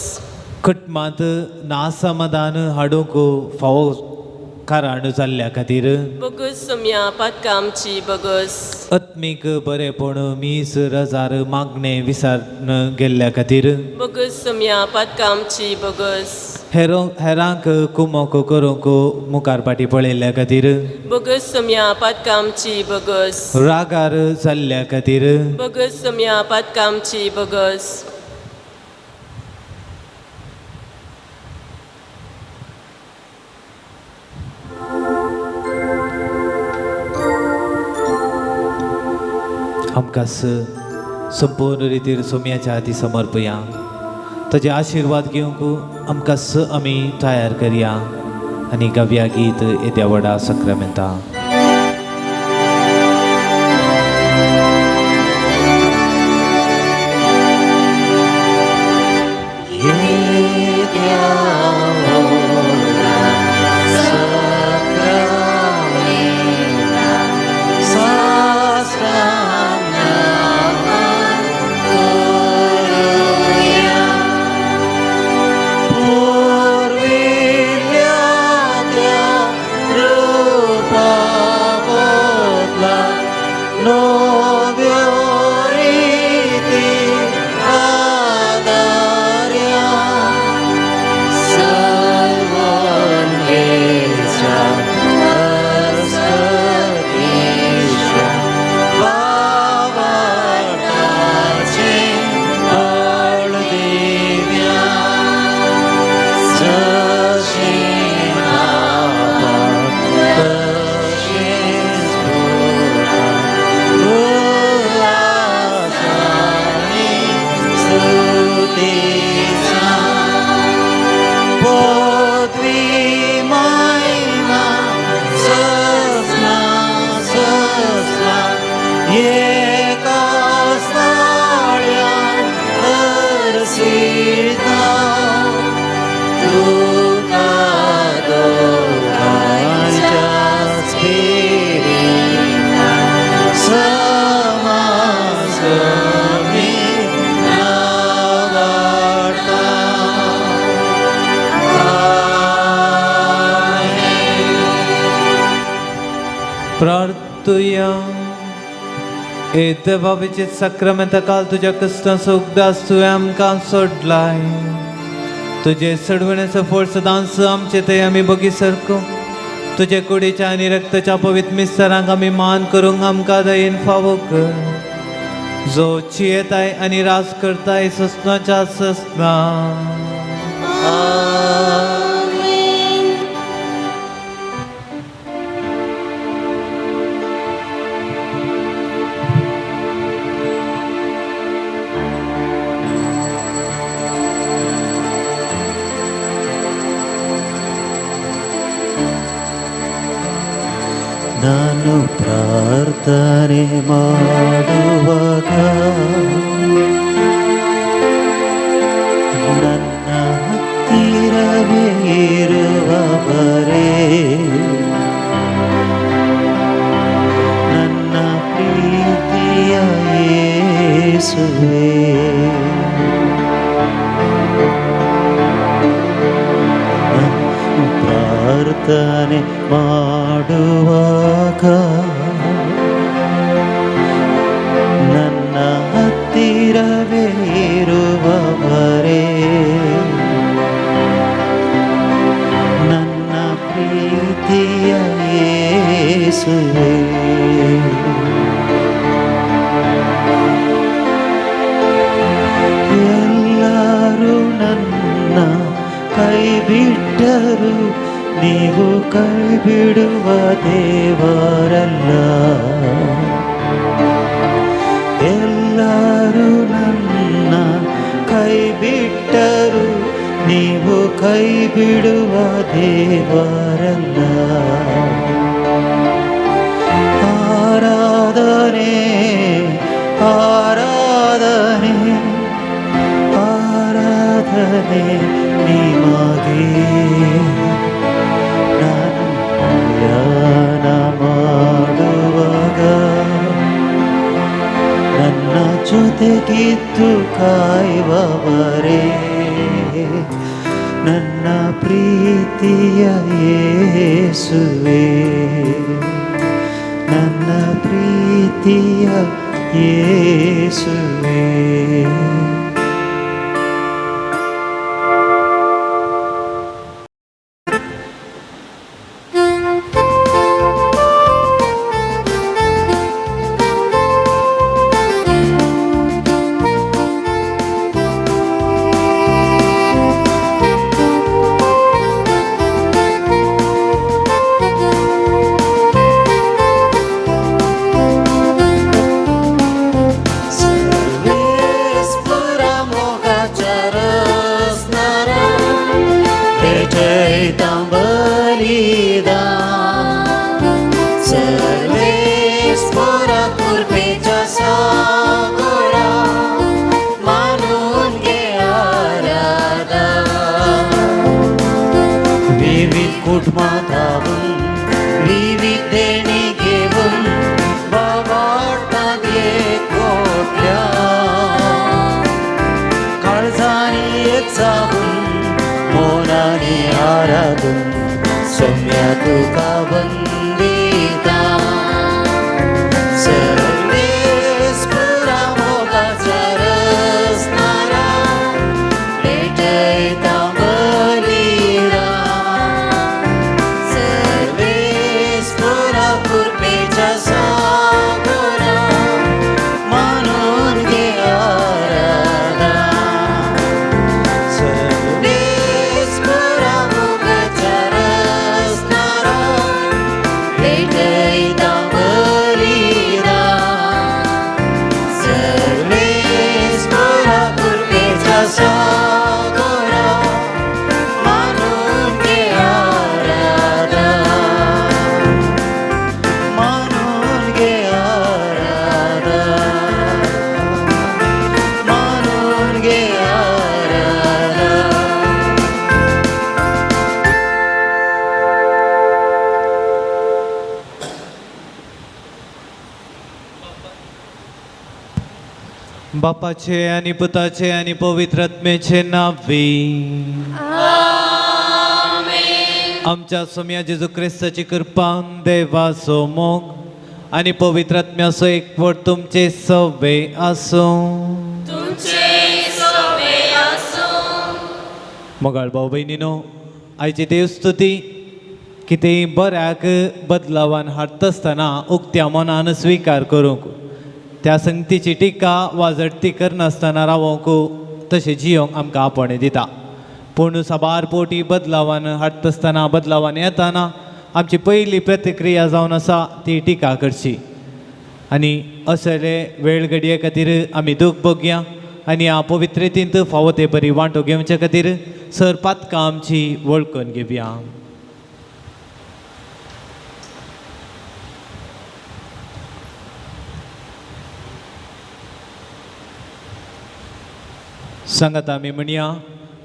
कुटुंबांत नासमाधान हाडूंक फावो कारण जाल्ल्या खातीर बोगस सोम्या पातकां आमची बोगस. आत्मीक बरेपण मीस रजार मागणें विसरून गेल्ल्या खातीर बोगस सोम्या पातकां आमची बोगस. हेरो हेरांक कुमोक करूंक मुखार फाटीं पळयल्ल्या खातीर बोगस सोम्या पातकां आमची बोगस. रागार जाल्ल्या खातीर बोगस सोम्या पातकां आमची बोगस. आमकां संपूर्ण रितीर सोम्याच्या हाती समर्पया. ताजे आशिर्वाद घेवंक आमकां आमी तयार करया आनी गावया गीत येद्या व्हडा सक्रामेंता. प्रार्थुया. ए देवा विचित सक्रामेंता काल तुज्या क्रिस्तांचो उगडास तुवें आमकां सोडलाय. तुजे सडवणेचो फोड सदांच आमचे थंय आमी बगी सरको. तुजे कुडीच्या आनी रक्ताच्या पवित्र मिस्तरांक आमी मान करूंक आमकां दयेन फावो कर, जो चियेताय आनी राज करताय ससनाच्या ससना. ನಾನು ಪ್ರಾರ್ಥನೆ ಮಾಡುವಾಗ ನನ್ನ ಹತ್ತಿರವೇ ಇರುವವರೇ, ನನ್ನ ಪ್ರೀತಿಯ ಯೇಸುವೇ, ನಾನು ಪ್ರಾರ್ಥನೆ ಮಾಡುವಾಗ ನನ್ನ ಹತ್ತಿರವೇ ಇರುವವರೇ, ನನ್ನ ಪ್ರೀತಿಯ ಯೇಸುವೇ. ಎಲ್ಲರೂ ನನ್ನ ಕೈ ಬಿಟ್ಟರು, ನೀವು ಕೈ ಬಿಡುವ ದೇವರಲ್ಲ. ಎಲ್ಲರೂ ನನ್ನ ಕೈ ಬಿಟ್ಟರು, ನೀವು ಕೈ ಬಿಡುವ ದೇವರಲ್ಲ. ಆರಾಧನೆ ಆರಾಧನೆ ಆರಾಧನೆ ನಿಮಗೆ. ನಾನು ಧ್ಯಾನ ಮಾಡುವಾಗ ನನ್ನ ಜೊತೆಗಿದ್ದು ಕಾಯುವವರೇ, ನನ್ನ ಪ್ರೀತಿಯ ಯೇಸುವೇ, ನನ್ನ ಪ್ರೀತಿಯ ಯೇಸುವೇ. वंदिता. सर्वेस्पोरा कृपेच्या सागोरा मानून घे आराधा. विविध कुटुंबां धावून विविध देणी घेवन बाबाटात एकवटल्या काळजांनी एक जावन मोनांनी आराधून सोम्या तुका वंदिता. सर्वेस्पुरा मोगाच्या रसनारा पेटयता बलिरा. सर्वेस्पुरा कृपेच्या सागोरा मानून घे आराधा. सर्वेस्पुरा मोगाच्या रसनारा पेटयता बलिरा. सर्वेस्पुरा कृपेच्या सागोरा मानून घे आराधा. मानून घे आराधा. मानून घे आराधा. बापाचे आनी पुताचे आनी पवित्र आत्म्याचे नावे. आमच्या सोम्या जेजू क्रिस्ताची कृपा, देवाचो मोग आनी पवित्र आत्म्याचो एकवट तुमचे सवे आसूं. तुमचे सोबे आसूं. मोगाळ भाव भयणीनो, आयची देवस्तुती कितेंय बऱ्याक बदलावान हाडटा आसतना उक्त्या मनान स्विकार करूंक, त्या संगतीची टिका वा झडती करनासतना रावोंक तशें जियोंक आमकां आपोवणें दिता. पूण साबार पोटी बदलावान हाडटा आसतना बदलावान येताना आमची पयली प्रतिक्रिया जावन आसा ती टिका करची आनी असले वेळ घडये खातीर आमी दूख भोगया आनी ह्या पवित्रेतींत फावो ते बरी वांटो घेवचे खातीर सर पातकां आमची वळखून घेवया. सांगात आमी म्हणया,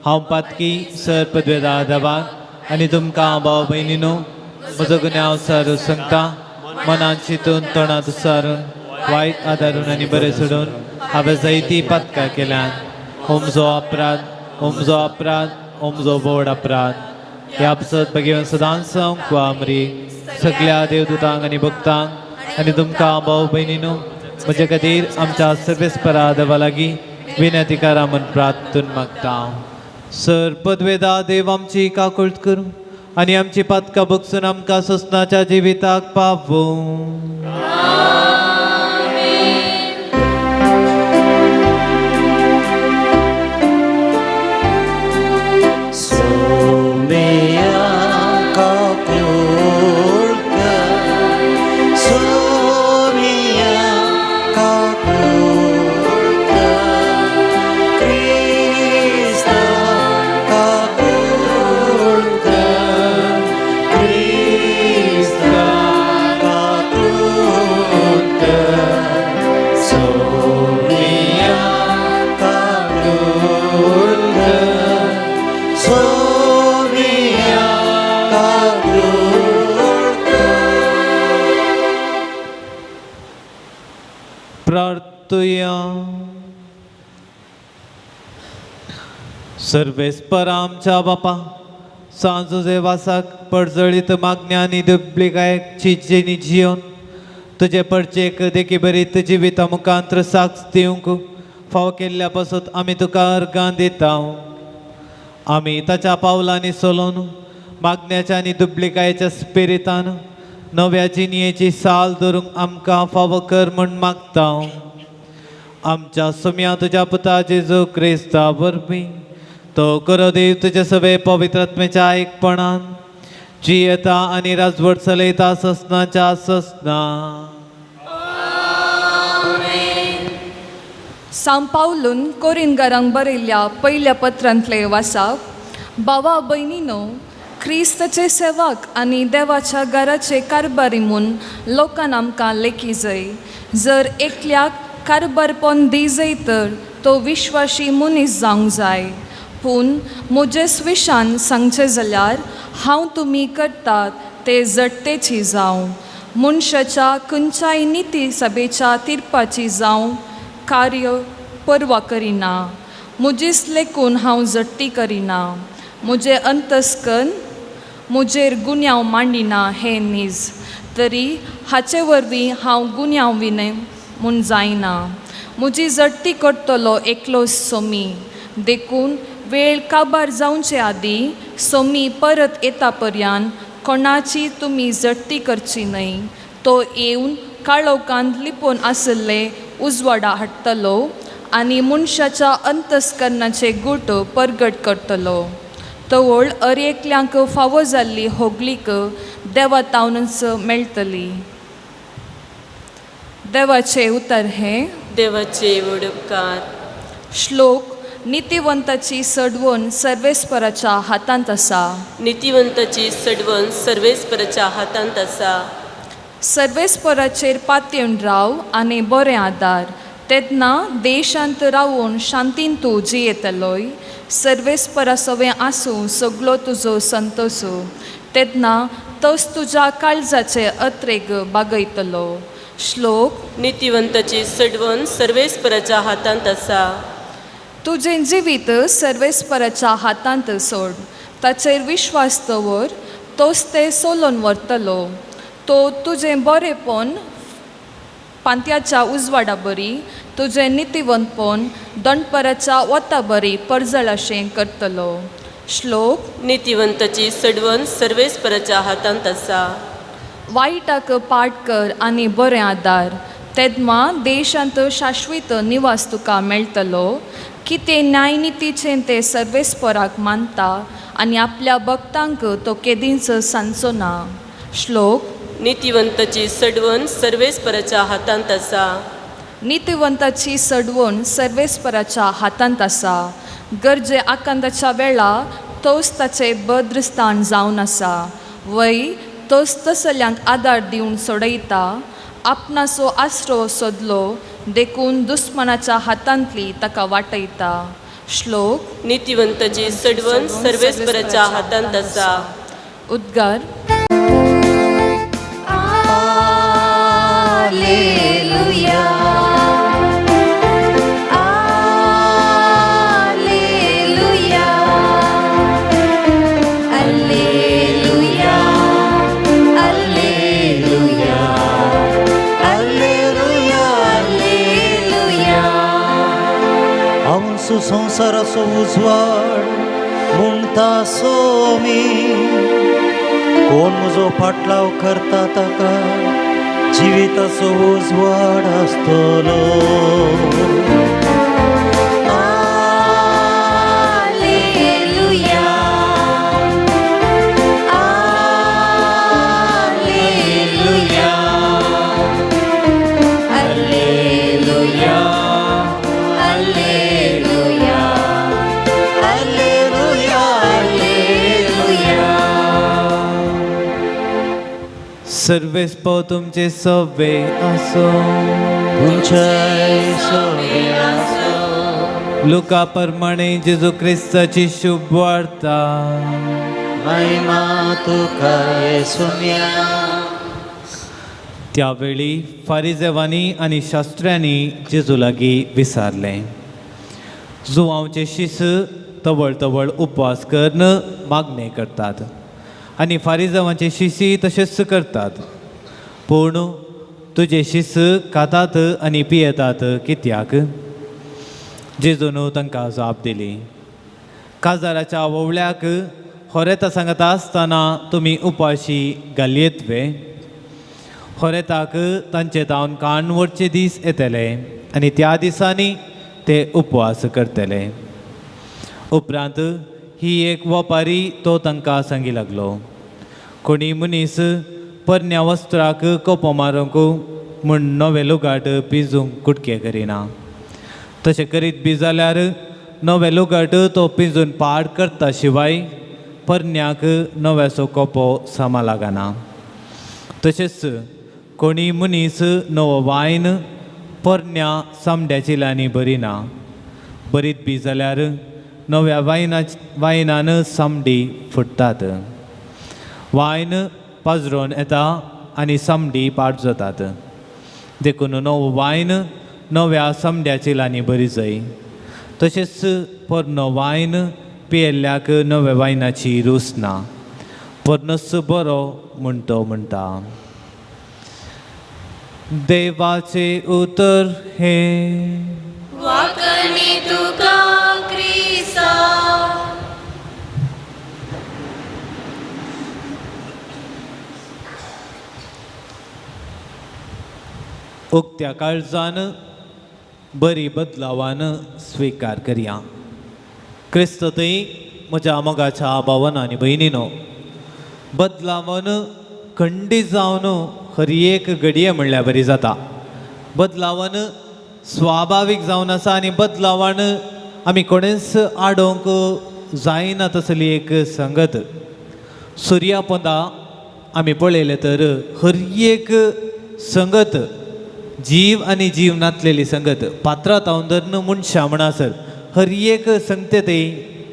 हांव पातकी सर पदवेदा देवाक आनी तुमकां भाव भयणीनो म्हजो गुन्यांव सारू सांगता. मनान चिंतून तोंडांत सारून वायट आदारून आनी बरें सोडून हांवें जायतीं पातकां केल्यात. होमजो अपराध, होमजो अपराध, होमजो बोड अपराध. ह्या पासत भगेवन सदांच आमरी सगळ्या देवदूतांक आनी भक्तांक आनी तुमकां भाव भयणीनो म्हजे खातीर आमच्या सर्वेस्परा देवा लागीं विनंती करा म्हूण प्रार्थून मागता. सर पदवेदा देव आमची काकुळट करूं आनी आमची पातकां बगसून आमकां सोसनाच्या जिविताक पावूं. सोम्या काकुळट कर, सोम्या काकुळट कर, क्रिस्ता काकुळट कर, क्रिस्ता काकुळट कर, सोम्या काकुळट कर, सोम्या काकुळट कर. प्रार्थुया. सर्वेस्पर आमच्या बापा, सांजो वासाक परजळीत मागण्या आनी दुबलिकायेची जिणी जियोन तुजे परचेक देखी बरीत जिविता मुखांत्र साक्ष दिवंक फावो केल्ल्या पासत आमी तुका अर्गां दिता. आमी ताच्या पावलांनी चलोवन मागण्याच्या आनी दुबलिकायेच्या स्पिरितान नव्या जिणयेची साल धरूंक आमकां फावो कर म्हूण मागता. आमच्या सोम्या तुज्या पुता जेजू क्रिस्ता वरवीं तो करो देव तुज्या सगळे पवित्र आत्म्याच्या एकपणान जियेता आनी राजवट चलयता ससनाच्या ससना. सांव पावलून कोरिनगारांक बरयल्ल्या पयल्या पत्रांतले वासाक. भावा भयणीनो, क्रिस्ताचे सेवक आनी देवाच्या घराचे कारभारी म्हूण लोकान आमकां लेखी जाय. जर एकल्याक कारभारपण दी जाय तर तो विश्वाशी मनीस जावंक जाय. पूण म्हजे स्विशान सांगचें जाल्यार हांव तुमी करतात ते जडतेची जावं, मनशाच्या खंयच्याय निती सभेच्या तिरपाची जावं कार्य पर्वा करिना. म्हजीच लेखून हांव जडती करिना. म्हजें अंतस्कन म्हजेर गुन्यांव मांडिना हें नीज, तरी हाचे वरवीं हांव गुन्यांव विनय म्हूण जायना. म्हजी जडती करतलो एकलो सोमी, देखून वेळ काबार जावचे आदीं सोमी परत येता पर्यान कोणाची तुमी जडती करची न्हय. तो येवन काळोखांत लिपोवन आशिल्ले उजवाडा हाडटलो आनी मनशाच्या अंतस्करणाचे गूट परगट करतलो. तवळ अर एकल्यांक फावो जाल्ली होगलीक देवा तावनच मेळटली. देवाचें उतर हें. देवाचे उपकार. श्लोक. नितिवंताची सडवण सर्वेस्पराच्या हातांत आसा. नितिवंताची सडवण सर्वेस्पराच्या हातांत आसा. सर्वेस्पराचेर पातयेवन राव आनी बरें आदार, तेन्ना देशांत रावून शांतीन तूं जियेतलोय. सर्वेस्परा सवें आसूं सगलो तुजो संतोसू, तेन्ना तोच तुज्या काळजाचे अत्रेग बागयतलो. श्लोक. नितिवंताची सडवण सर्वेस्पराच्या हातांत आसा. तुजें जिवीत सर्वेस्पराच्या हातांत सोड, ताचेर विश्वास दवर, तोच तें सोलोवन व्हरतलो. तो तुजें बरेंपण पांत्याच्या उजवाडा बरी, तुजें नितिवंतपण दणपराच्या वता बरी परजळाशें करतलो. श्लोक. नितिवंताची सडवण सर्वेस्पराच्या हातांत आसा. वायटाक पाट कर आनी बरें आदार, तेन्ना देशांत शाश्वीत निवास तुका मेळटलो. कितें न्यायनितीचें तें सर्वेस्पराक मानता आनी आपल्या भक्तांक तो केदींच सांजचो ना. श्लोक. नितिवंताची सडवण सर्वेस्पराच्या हातांत आसा. नितिवंताची सडवण सर्वेस्पराच्या हातांत आसा. गरजे आकांताच्या वेळा तोच ताचें भद्रस्थान जावन आसा. वय तोच तसल्यांक आदार दिवन सोडयता. आपणाचो आसरो सोदलो देखून दुस्मानाच्या हातांतली ताका वाटयता. श्लोक. नितिवंताची सडवण सर्वेस्पराच्या हातांत आसा. उद्गार. Alleluia, Alleluia, Alleluia, Alleluia, Alleluia, Alleluia. आमचो संवसाराचो उजवाड म्हणटा सोमी, कोण म्हजो फाटलाव करता ताका जिविताचो उजवाड आसतलो. Alleluia, Alleluia, Alleluia, Alleluia, Alleluia, Alleluia. सर्वेस्पो तुमचे सवे आसो. तुमच्याय सवे आसूं. लुका प्रमाणे जेजू क्रिस्ताची शुभ वार्ता. महिमा तुका येसुम्या. त्यावेळी फारिजेवांनी आनी शास्त्र्यांनी जेजू लागीं विचारलें, जुवांवचे शिस तवळ तवळ उपवास करून मागणें करतात आनी फारिजावांचे शिसी तशेंच करतात, पूण तुजे शिस खातात आनी पियेतात कित्याक? जेजून तांकां जाप दिली, काजाराच्या वोवळ्याक होरेता सांगता आसतना तुमी उपाशी घालयेत वे? होरेताक तांचे तावन कान व्हरचे दीस येतले आनी त्या दिसांनी ते उपवास करतले. उपरांत ही एक वपारी तो तांकां सांगी लागलो, कोणी मनीस परण्या वस्त्राक कोपो मारूंक म्हूण नवें लुगाट पिंजूंक कुटके करिना. तशें करीत बी जाल्यार नवें लुगाट तो पिंजून पाड करता, शिवाय परन्याक नव्याचो कोपो सामा लागना. तशेंच कोणी मनीस नवो वायन पोरण्या सामड्या चिलांनी भरिना, बरीत बी जाल्यार नव्या वायनान सामडी फुट्टात, वायन पाजरोन येता आनी सामडी पाड जातात. देखून नवो वायन नव्या सामड्या चिलांनी बरी जाय. तशेंच पोरनो वायन पियेल्ल्याक नव्या वायनाची रूच ना, पोरनोच बरो म्हूण तो म्हणटा. देवाचें उतर हें. वाकणी तुका क्रिस्ता. उक्त्या काळजान बरी बदलावान स्विकार करया. क्रिस्त थंय म्हज्या मोगाच्या भावान आनी भयणीनो, बदलावन खंडीत जावन हर एक घडये म्हणल्यार बरी जाता. बदलावन स्वाभावीक जावन आसा आनी बदलावान आमी कोणेंच आडोवंक जायना तसली एक संगत. सुर्या पोंदा आमी पळयलें तर हर एक संगत जीव आनी जीव नातलेली संगत, पात्रां तावन धरून मनशां म्हणसर हर एक संगते थंय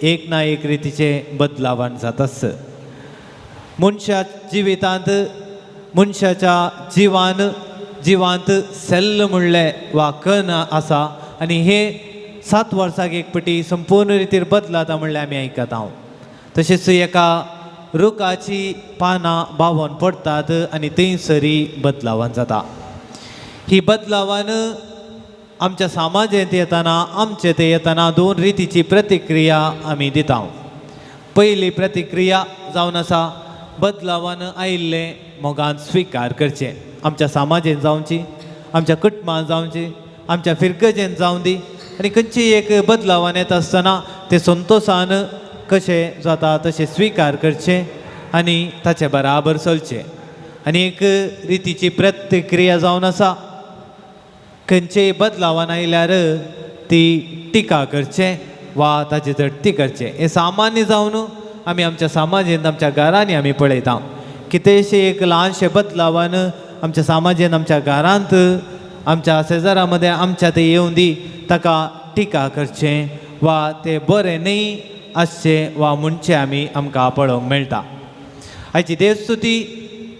एक ना एक रितीचें बदलावान जाताच. मनशा जिवितांत मनशाच्या जिवांत सेल्ल म्हणलें वा कण आसा आनी हे 7 वर्साक एक पटी संपूर्ण रितीर बदलाता म्हणलें आमी आयकता हांव. तशेंच एका रुखाची पानां बावन पडटात आनी थंयसरी बदलावान जाता. ही बदलावान आमच्या समाजेंत येतना आमचे ते येतना दोन रितीची प्रतिक्रिया आमी दिता. पयली प्रतिक्रिया जावन आसा बदलावान आयिल्लें मोगान स्विकार करचें. आमच्या समाजेन जावची, आमच्या कुटुंबान जावची, आमच्या फिरगजेन जावं दी आनी खंयची एक बदलावान येता आसतना तें संतोशान कशें जाता तशें स्विकार करचें आनी ताचे बराबर चलचें. आनी एक रितीची प्रतिक्रिया जावन आसा खंयचेय बदलावान आयल्यार ती टिका करचें वा ताची झडटी करचें. हें सामान्य जावन आमी आमच्या समाजेंत आमच्या घरांनी आमी पळयता. कितेंशें एक ल्हानशें बदलावान आमच्या समाजेंत आमच्या घरांत आमच्या शेजारा मदें आमच्या तें येवन दी ताका टिका करचें वा तें बरें न्हय आसचें वा म्हणचें आमी आमकां पळोवंक मेळटा. आयची देवस्तुती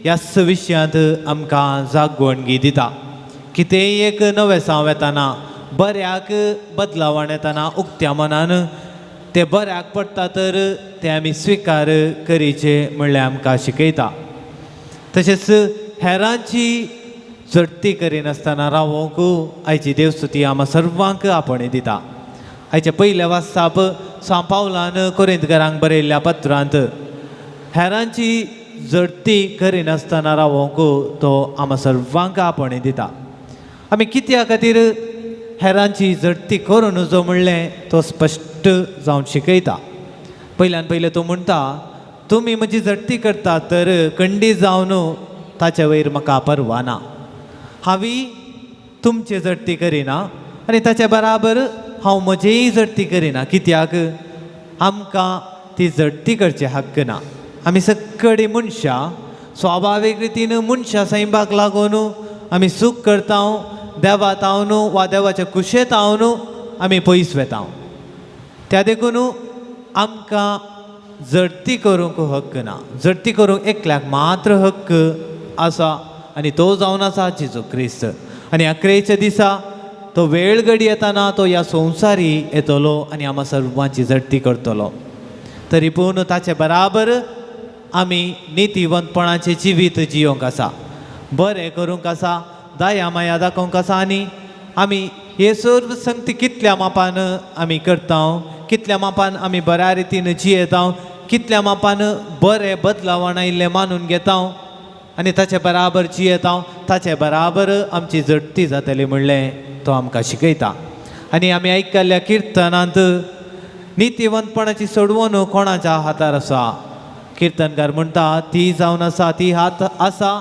ह्याच विशयांत आमकां जागवणगी दिता. कितेंय एक नवें साव येतना बऱ्याक बदलावान येतना उक्त्या मनान तें बऱ्याक पडटा तर तें आमी स्विकार करीचें म्हणल्यार आमकां शिकयता. तशेंच हेरांची झडटी करिनासतना रावोंक आयची देवस्तुती आमकां सर्वांक आपणे दिता. आयच्या पयल्या वासाप सांव पावलान कोरिंतकारांक बरयल्ल्या पत्रांत हेरांची झडटी करिनासतना रावोंक तो आमकां सर्वांक आपणे दिता. आमी कित्या खातीर हेरांची झडटी करूं नजो म्हणलें तो स्पश्ट जावन शिकयता. पयल्यान पयलें तो म्हणटा तुमी म्हजी झडटी करता तर कंडी जावन ताचे वयर म्हाका पर्वा ना, हांवी तुमची झडटी करिना आनी ताचे बराबर हांव म्हजेय झडटी करिना. कित्याक आमकां ती झडटी करची हक्क ना. आमी सगळीं मनशां स्वाभावीक रितीन मनशां सैमाक लागून आमी सूख करता, देवा तावन वा देवाच्या कुशेत हांव आमी पयस वेता. त्या देखून आमकां झडटी करूंक हक्क ना. झडटी करूंक एकल्याक मात्र हक्क आसा आनी तो जावन आसा जेजू क्रिस्त. आनी अकरेच्या दिसा तो वेळ घडी येताना तो ह्या संवसारी येतलो आनी आमकां सर्वांची झडटी करतलो. तरी पूण ताचे बराबर आमी नितीवंतपणाचें जिवीत जियोंक आसा, बरें करूंक आसा, दया माया दाखोवंक आसा. आनी आमी हे सर्व संगती कितल्या मापान आमी करता, कितल्या मापान आमी बऱ्या रितीन जियेता, कितल्या मापान बरें बदलावान आयिल्लें मानून घेता आनी ताचे बराबर जियेता, ताचे बराबर आमची झडटी जातली म्हणलें तो आमकां शिकयता. आनी आमी आयकल्ल्या किर्तनांत नितीवंतपणाची सोडवण कोणाच्या हातार आसा, किर्तनकार म्हणटा ती जावन आसा, ती हात आसा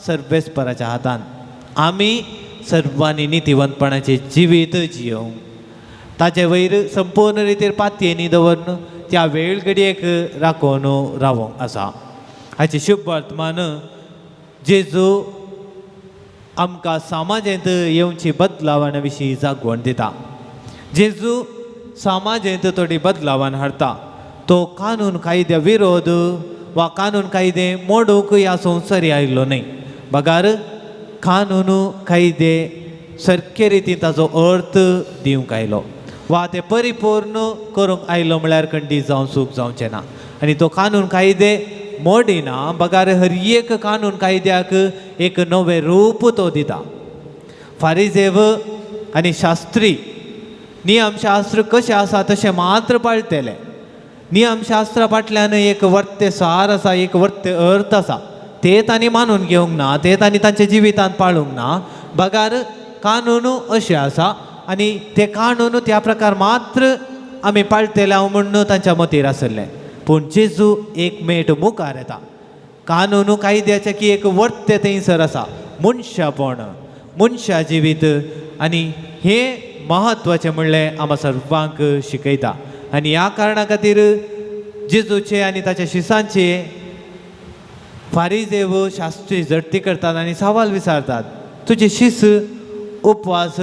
सर्वेस्पराच्या हातान. आमी सर्वांनी नितीवंतपणाचें जिवीत जियोवंक ताचे वयर संपूर्ण रितीर पातयेनी दवरून त्या वेळ घडयेक राखून रावोंक आसा. हाचे शुभ वर्तमान जेजू आमकां समाजेंत येवची बदलावान विशीं जागवण दिता. जेजू समाजेंत थोडी बदलावान हाडटा. तो कानून कायद्या विरोध वा कानून कायदे मोडूंक ह्या संवसारी आयिल्लो न्हय, बगार कानून कायदे सारके रितीन ताजो अर्थ दिवंक आयलो वा ते परिपूर्ण करूंक आयलो म्हळ्यार खंडीत जावं चूक जावचें ना. आनी तो कानून कायदे मोडिना, बगार हर एक कानून कायद्याक एक नवें रूप तो दिता. फारिजेव आनी शास्त्री नियमशास्त्र कशें आसा तशें मात्र पाळटले. नियमशास्त्रा फाटल्यान एक वर्ते सार आसा, एक वर्ते अर्थ आसा, ते तांणी मानून घेवंक ना, ते तांणी तांच्या जिवितांत पाळूंक ना. बगार कानून अशें आसा आनी ते कानून त्या प्रकार मात्र आमी पाळटले हांव म्हूण तांच्या मतीर आसलें. पूण जेजू एक मेट मुखार येता. कानून कायद्याचें की एक वर्ते थंयसर आसा, मनशापण, मनशा जिवीत, आनी हें म्हत्वाचें म्हणलें आमकां सर्वांक शिकयता. आनी ह्या कारणा खातीर जेजूचे आनी ताच्या शिसांचे फारिजेव शास्त्री झडती करतात आनी सवाल विचारतात, तुजे शीस उपवास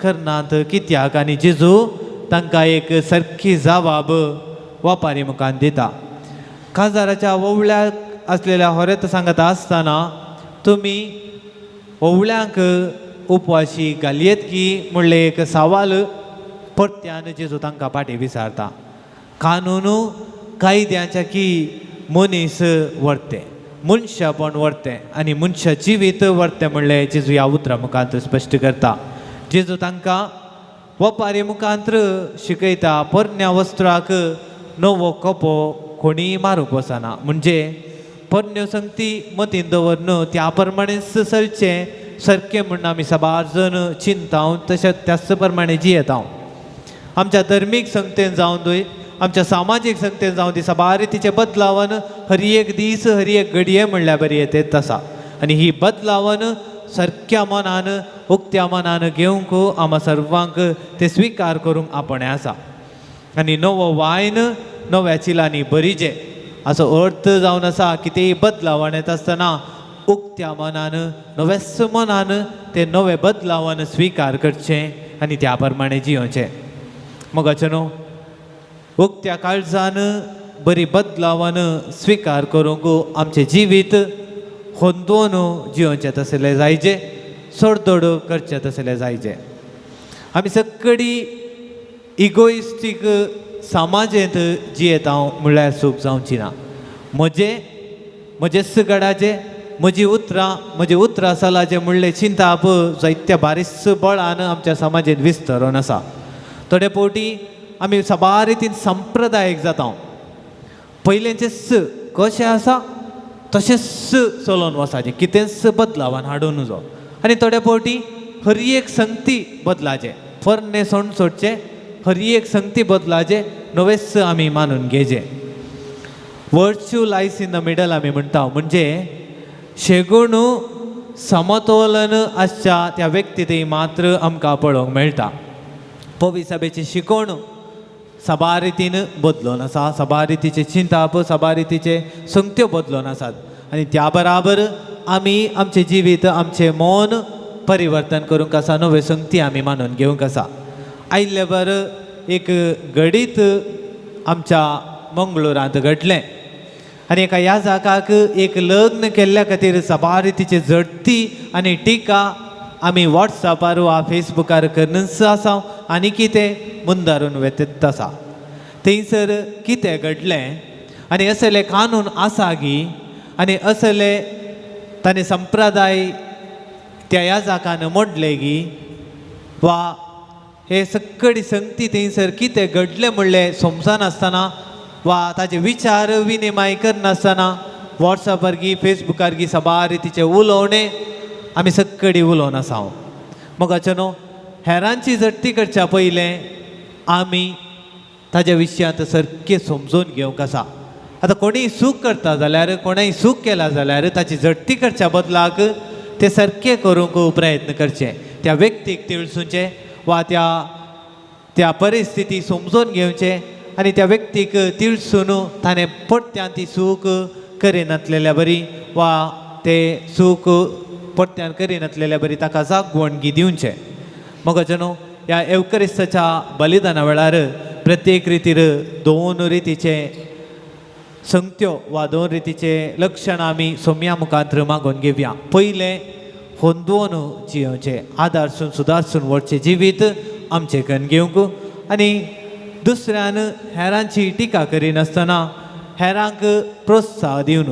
करनात कित्याक? आनी जेजू तांकां एक सारकी जवाब वपारी मुखान दिता. काजाराच्या ओवळ्याक आसलेल्या होरेत सांगता आसतना तुमी ओवळ्यांक उपवाशी घालयेत की म्हणलें एक सवाल परत्यान जेजू तांकां फाटीं विचारता. कानून कायद्यांच्या की मनीस व्हरते, मनशापण व्हरतें आनी मनशा जिवीत व्हरतें म्हणलें जेजू ह्या उतरां मुखांत स्पश्ट करता. जेजू तांकां वपारी मुखांत शिकयता, पोरण्या वस्त्राक नवो कपो कोणीय मारूंक वचना, म्हणजे पोरण्यो संगती मतीन दवरन त्या प्रमाणेच चलचें सारकें म्हूण आमी साबार जण चिंता तशें त्याच प्रमाणे जियेता. आमच्या धर्मीक संगतेन जावन दी, आमच्या सामाजीक संगतेन जावन दी, साबार रितीचे बदलावन हर एक दीस हर एक घडये म्हणल्यार बरी येत आसा. आनी ही बदलावन सारक्या मनान उक्त्या मनान घेवंक आमकां सर्वांक ते स्विकार करूंक आपणें आसा. आनी नवो वायन नव्या चिलांनी बरीजे असो अर्थ जावन आसा कितेंय बदलावन येता आसतना उक्त्या मनान नव्याच मनान ते नवे बदलावन स्विकार करचें आनी त्या प्रमाणे जियोचें. मोगाचें न्हू उक्त्या काळजान बरी बदलावन स्विकार करूंक आमचें जिवीत होंदोवन जियोचें तसलें जायजें, सोडदोड करचें तसलें जायजें. आमी सगळी इगोइस्टीक समाजेंत जियेता म्हणल्यार चूक जावची ना. म्हजें म्हजेच गडाचें म्हजी उतरां म्हजी उतरां सलाचें म्हणलें चिंताप जायत्या बारीस बळान आमच्या समाजेंत विस्तरून आसा. थोडे फावटी आमी साबार रितीन संप्रदायीक जाता. पयलेंचेच कशें आसा तशेंच चलोवन वचाचें, कितेंच बदलावान हाडून नुजो. आनी थोडे फावटी हर एक संगती बदलाचें, पोरणें सण सोडचें, हर एक संगती बदलाचें, नवेंच आमी मानून घेवचें. Virtue lies in the middle आमी म्हणटा, म्हणजे शेगूण समतोलन आसच्या त्या व्यक्ती थंय मात्र आमकां पळोवंक मेळटा. पविसाबेची शिकवण साबार रितीन बदलून आसा, साबार रितीचे चिंताप साबार रितीचे संगत्यो बदलून आसात. आनी त्या बराबर आमी आमचें जिवीत आमचें मन परिवर्तन करूंक आसा, नव्यो संगती आमी मानून घेवंक आसा. आयिल्ले बर एक घडीत आमच्या मंगळुरांत घडलें आनी एका ह्या जाकाक एक लग्न केल्ल्या खातीर साबार रितीचे झडती आनी टिका आमी वॉट्सॅपार वा फेसबुकार करनच आसा आनी कितें मुंदारून वेतत आसा. थंयसर कितें घडलें आनी असले कानून आसा गी आनी असले ताणें संप्रदाय त्या ह्या जाकान मोडले गी वा हे सगळी संगती थंयसर कितें घडलें म्हणलें समजनासतना वा ताजे विचार विनिमय करनासतना वॉट्सॅपार गी फेसबुकार गी साबार रितीचें उलोवणें आमी सगळी उलोवन आसा. मोगाचें न्हू हेरांची झडती करच्या पयलें आमी ताज्या विशयांत सारकें समजून घेवंक आसा. आतां कोणीय चूक करता जाल्यार कोणेय चूक केला जाल्यार ताची झडती करच्या बदलाक ते सारकें करूंक प्रयत्न करचे, त्या व्यक्तीक तिळसुचें वा त्या त्या परिस्थिती समजून घेवचें आनी त्या व्यक्तीक तिळसून ताणें परत्यान ती चूक करिनातलेल्या बरी वा ते चूक परत्यान करिनातलेल्या बरी ताका जागवणगी दिवचें. मोगाच्यानो, ह्या एवकरिस्ताच्या बलिदाना वेळार प्रत्येक रितीर दोन रितीचे संगत्यो वा दोन रितीचे लक्षणां आमी सोम्या मुखांत मागून घेवया. पयलें होंदोवन जियोवचें, आदारसून सुदारसून व्हरचें जिवीत आमचें कन घेवंक आनी दुसऱ्यान हेरांची टिका करिनासतना हेरांक प्रोत्साह दिवन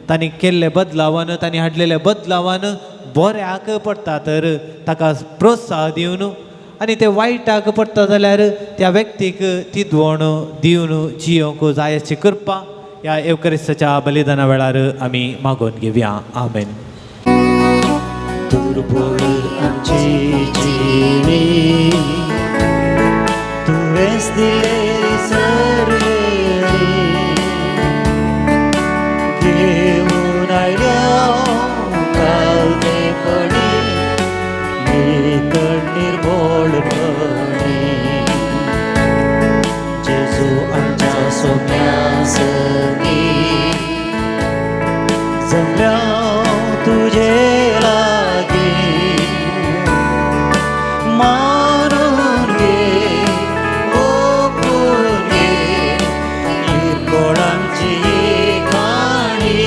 तांणी केल्ले बदलावान तांणी हाडलेले बदलावान बऱ्याक पडटा तर ताका प्रोत्साह दिवन आनी ते वायटाक पडटा जाल्यार त्या व्यक्तीक तिदवण दिवन जियोवंक जाय अशी कृपा ह्या एवकरिस्ताच्या बलिदाना वेळार आमी मागून घेवया. आमेन. दुर्बळ आमची जिणी तुवेंच दिले सर्वेणी, घेवन आयल्या कालतेपणी नितळ निर्मोळपणी, जेजू आमच्या सोम्या सगीं जमल्या तुजे लागीं, मानून घे ओकून घे निर्मोळांची काणी,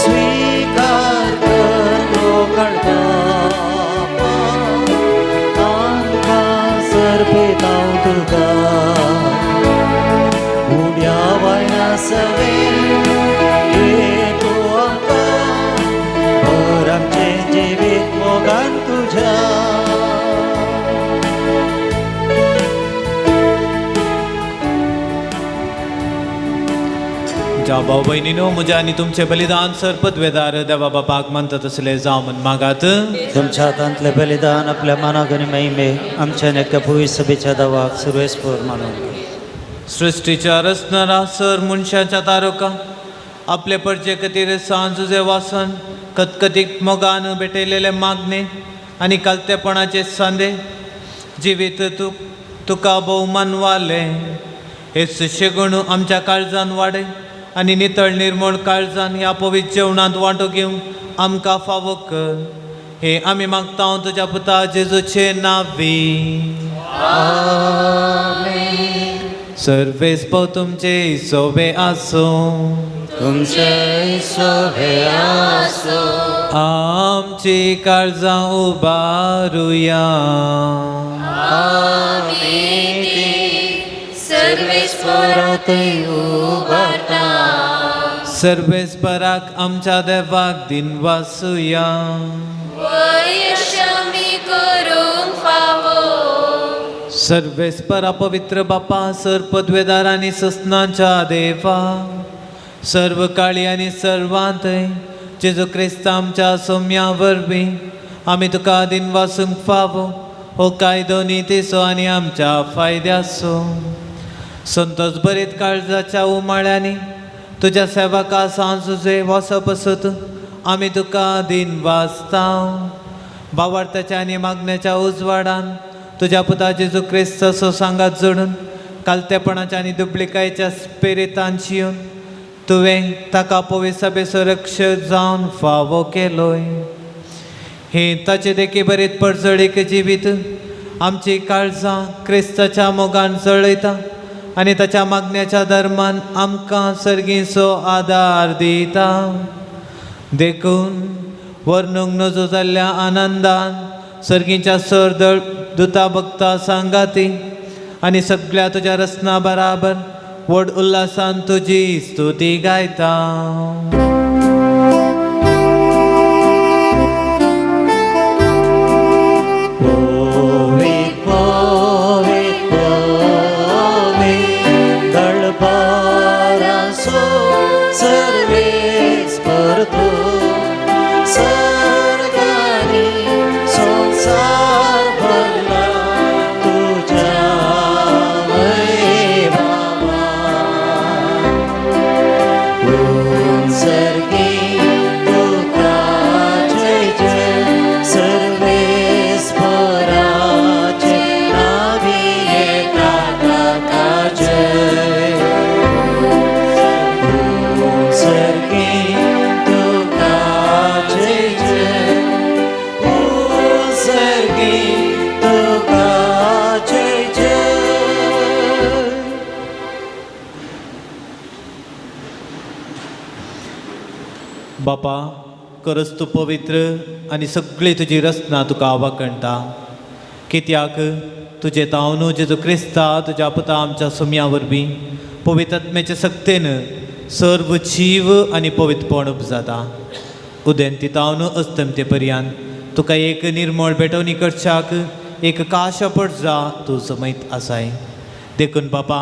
स्वीकार कर मोकळ बापा आमकां सर्पेतांव तुका, उड्या वायना सवे घे तूं आमकां, भर आमचें जिवीत मोगान तुज्या. ज्या भाव भयणीनो, म्हज्या आनी तुमचें बलिदान सर पदवेदार देवा बापाक मानता तसलें जावं म्हूण मागात. तुमच्या हातांतलें बलिदान आपल्या मानाक आनी महिमे आमच्या एका भूंय सभेच्या दावाक सुरवेस्पर मानून. सृश्टीच्या रचणारा सर मनशाच्या तारका आपले परजे खातीर सांजुजे वासन कतकतीक मोगान भेटयलेले मागणे आनी कालतेपणाचे सांदे जिवीत तुका भोवमान वाले हे सुशेगुण आमच्या काळजान वाडय आनी नितळ निर्मळ काळजान ह्या पवित्र जेवणांत वांटो घेवंक आमकां फावो कर. हे आमी मागता तुज्या पुता जेजूचे नांवी. सर्वेस्पो तुमचे सोबे आसूं. तुमचे सोबे आसूं. आमची काळजां उबारुया. आमी ती सर्वेस्परांतय उबारता. सर्वेस्पराक आमच्या देवाक दिनवासुया. वयश आमी करूंक फावो. सर्वेस्परा पवित्र बापा सर पदवेदार आनी सस्नाच्या देवा सर्व काळी आनी सर्वांतय जेजू क्रिस्त आमच्या सोम्या वरवीं आमी तुका दिनवासूंक फावो हो कायदो नितीचो आनी आमच्या फायद्याचो. संतोष बरीत काळजाच्या उमाळ्यांनी तुज्या सेवका सांजुजे वसपसत आमी तुका दिनवासता. बावार्थाच्या आनी मागण्याच्या उजवाडान तुज्या पुता जेजू क्रिस्ताचो सांगात जोडून कालतेपणाच्या आनी दुबलिकायेच्या स्पिरितान शिवन तुवें ताका पवित्र सभेचो रक्षक जावन फावो केलोय. हे ताचे देखी बरीत परजळीक जिवीत आमची काळजां क्रिस्ताच्या मोगान जळयता आनी ताच्या मागण्याच्या धर्मान आमकां सर्गीचो आदार दिता. देखून वर्णूंक नजो जाल्ल्या आनंदान सर्गीच्या सरदळ दुता भक्ता सांगाती आनी सगळ्या तुज्या रचना बराबर व्हड उल्हासान तुजी स्तुती गायता. Say बापा, खरंच तूं पवित्र आनी सगळी तुजी रचना तुका वाखणटा. कित्याक तुजें तावनू जेजू क्रिस्ता तुज्या पुता आमच्या सुम्या वरवीं पवित्र आत्म्याच्या सक्तेन सर्व जीव आनी पवित्रपण उपजाता. उदेंती तावन अस्तमते पर्यंत तुका एक निर्मळ भेटवणी करच्याक एक काशा पडजा तूं जमयत आसाय. देखून बापा,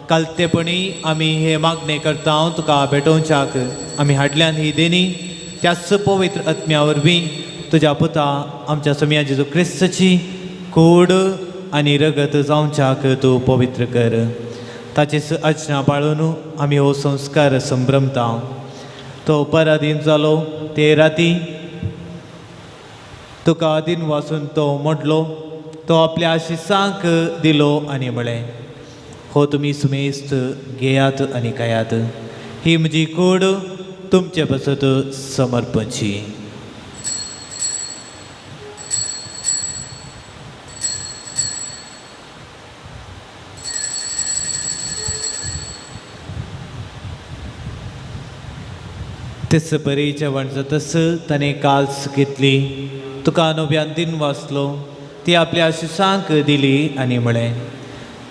कालतेपणी आमी हे मागणें करता तुका भेटोवच्याक आमी हाडल्यान ही देणी त्याच पवित्र आत्म्या वरवीं तुज्या पुता आमच्या सोम्या जेजू क्रिस्तची कूड आनी रगत जावच्याक तूं पवित्र कर. ताचेच आज्ञा पाळून आमी हो संस्कार संभ्रमता. तो पराधीन जालो ते राती तुका अधीन वासून तो मोडलो, तो आपल्या शिसांक दिलो आनी म्हळें, हो तुमी सुमेस्त घेयात आनी खायात, ही म्हजी कूड तुमचे पासत समर्पणची. तेच बरी जेवण जातस ताणें काल्स घेतली, तुका नव्यान दिन वाचलो, ती आपल्या शिसांक दिली आनी म्हळें,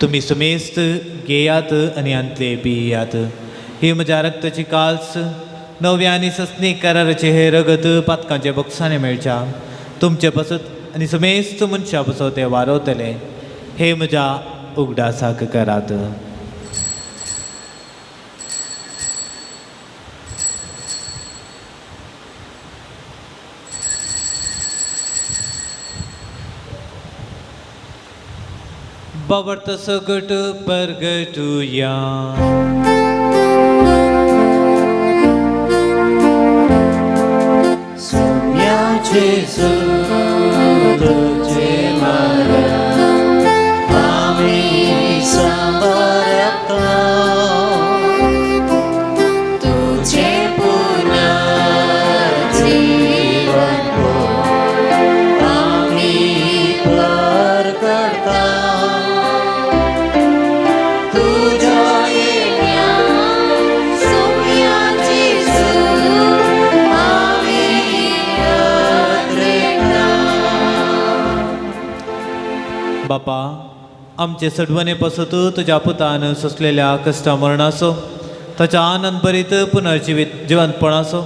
तुमी सुमेस्त घेयात आनी आंतले पियात, ही म्हज्या रक्ताची काल्स नव्या आनी सस्नी कराराचे हे रगत पातकांचे बक्षाने मेळच्या तुमचे पासत आनी सुमेस्त मनशां पासत ते वारवतले, हे म्हज्या उगडासाक करात. बाबर्त सगट परगटुया. सोम्या जेजू तुझे मरण आमी सांबारता, तुझे पुनर्जीवन आमी परगटता. तुझ्या येण्या सोम्या जेजू आमी यात्रेता. बापा, आमचे सडवणे पासत तुज्या पुतान सोंसलेल्या कश्टा मरणाचो, ताच्या आनंद भरीत पुनर्जिवीत जिवंतपणाचो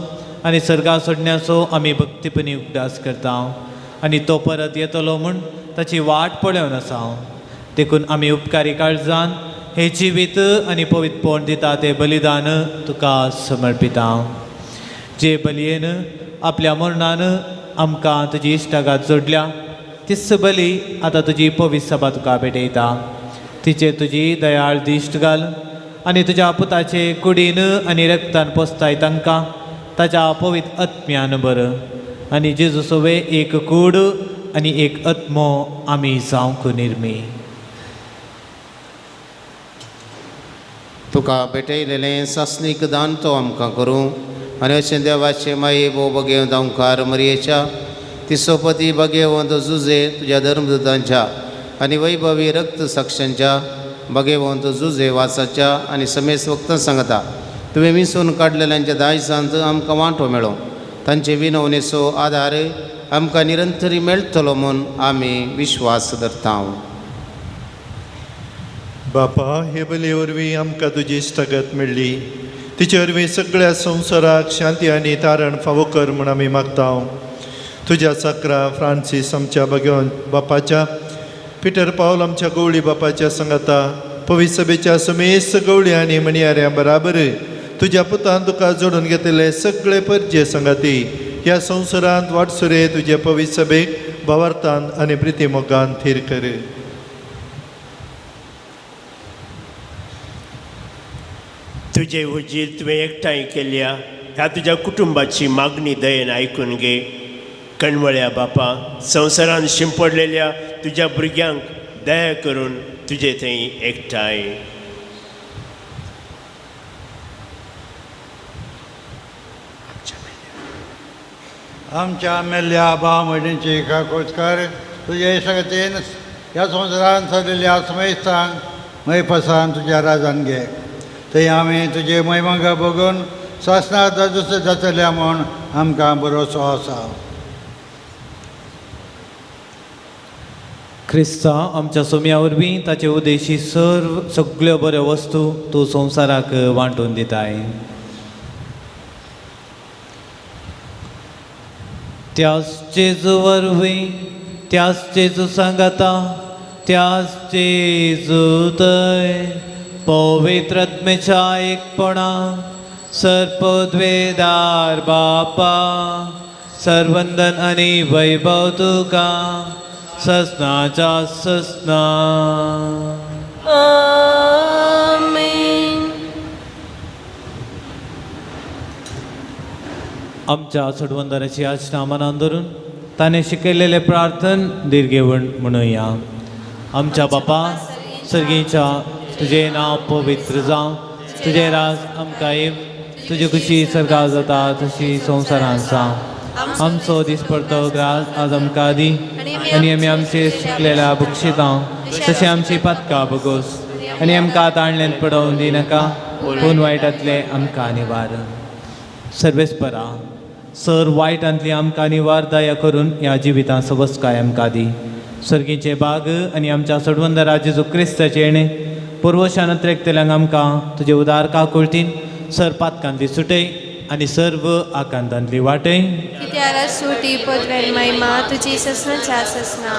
आनी सर्गा सोडण्याचो आमी भक्तीपणी उगडास करता आनी तो परत येतलो म्हूण ताची वाट पळोवन आसा. देखून आमी उपकारी काळजान हे जिवीत आनी पवित्रपण दिता तें बलिदान तुका समर्पिता. जे बलयेन आपल्या मरणान आमकां तुजी इश्टागात जोडल्या तीच बली आतां तुजी पवित्र सभा तुका भेटयता. तिचेर तुजी दयाळ दिश्ट घाल आनी तुज्या पुताचे कुडीन आनी रक्तान पोसताय तांकां ताच्या पवित्र आत्म्यान बर आनी जेजू सोवे एक कूड आनी एक आत्मो आमी जावंक निर्मी. तुका भेटयलेलें सासणीक दान तो आमकां करूं आनी अशें देवाचे माये भोव बगेवंत ओंकार मरयेच्या तिसोपती भगेवंत जुजे तुज्या धर्मदूतांच्या आनी वैभवी रक्त साक्षांच्या भगेवंत जुजे वासाच्या आनी समेस वक्तां सांगता तुवें विसून काडलेल्यांच्या दायजांत आमकां वांटो मेळो, तांचे विनवणेचो आदार आमकां निरंतरी मेळटलो म्हूण आमी विश्वास धरता. बापा, हे बली वरवीं आमकां तुजी इश्टागत मेळ्ळी, तिचे वरवीं सगळ्या संवसाराक शांती आनी तारण फावो कर म्हूण आमी मागता. तुज्या साकरा फ्रांसीस आमच्या भगवंत बापाच्या, पिटर पावल आमच्या गवळी बापाच्या सांगाता, पवित्र सभेच्या समेस्त गवळी आनी म्हणयाऱ्यां बराबर तुज्या पुतान तुका जोडून घेतिल्ले सगळे परजे सांगाती ह्या संवसारांत वाटसुरे तुजे पवित्र सभेक भावार्थान आनी प्रिती मोगान थीर कर. तुजे हुजीर तुवें एकठांय केल्या ह्या तुज्या कुटुंबाची मागणी दयेन आयकून घे. कणवळ्या बापा, संवसारान शिंपडलेल्या तुज्या भुरग्यांक दया करून तुजे थंय एकठांय. आमच्या मेल्ल्या भाव भयणींची काकोचकार तुजे सगळेन ह्या संवसारान चलिल्ल्या समेस्तांक मैपसान तुज्या राजान घे. थंय आमी तुजे मैमंगा बघून सासणाक दुसरें जातल्या म्हूण आमकां भरोसो आसा. क्रिस्ता आमच्या सोम्या वरवीं ताचे उदेशी सर्व सगळ्यो बऱ्यो वस्तू तूं संवसाराक वांटून दिताय. त्याच जेजू वरवीं, त्याच जेजू सांगाता, त्याच जेजू थंय पवित्र आत्म्याच्या एकपणा सर्पद्वेदार बापा सर्वंदन आनी वैभव तुका ससनाच्या ससना. आमेन. आमच्या सोडवंदराची याचना मनान धरून ताणें शिकयलेलें प्रार्थन दीर्घेवण म्हणुया. आमच्या बापा सर्गीच्या, तुजें नांव पवित्र जावं, तुजें राज आमकां येव, तुजी खुशी सर्गां जाता तशी संवसारांत जावं. आमचो दिसपडतो ग्रास आज आमकां दी आनी आमी आमचे सुकलेल्या बक्षितां तशें आमची पातकां बगोस आनी आमकां ताणल्यान पडोवन दिनाका, पूण वायटांतलें आमकां निवार. सर्वेस्परा सर वायटांतली आमकां निवार दया करून ह्या जिवितांत सवस्काय आमकां दी. सर्गीचे बाग आनी आमच्या सडवंदरा जेजू क्रिस्ताचें येणें पुर्वशान त्रेकतल्यांक आमकां तुजे उदार काकुळतीन सर पातकांतली सुटय आनी सर्व आकांतांतली वाटय. कित्यार सुटी पदवेन महिमा तुजी ससनाच्या ससना.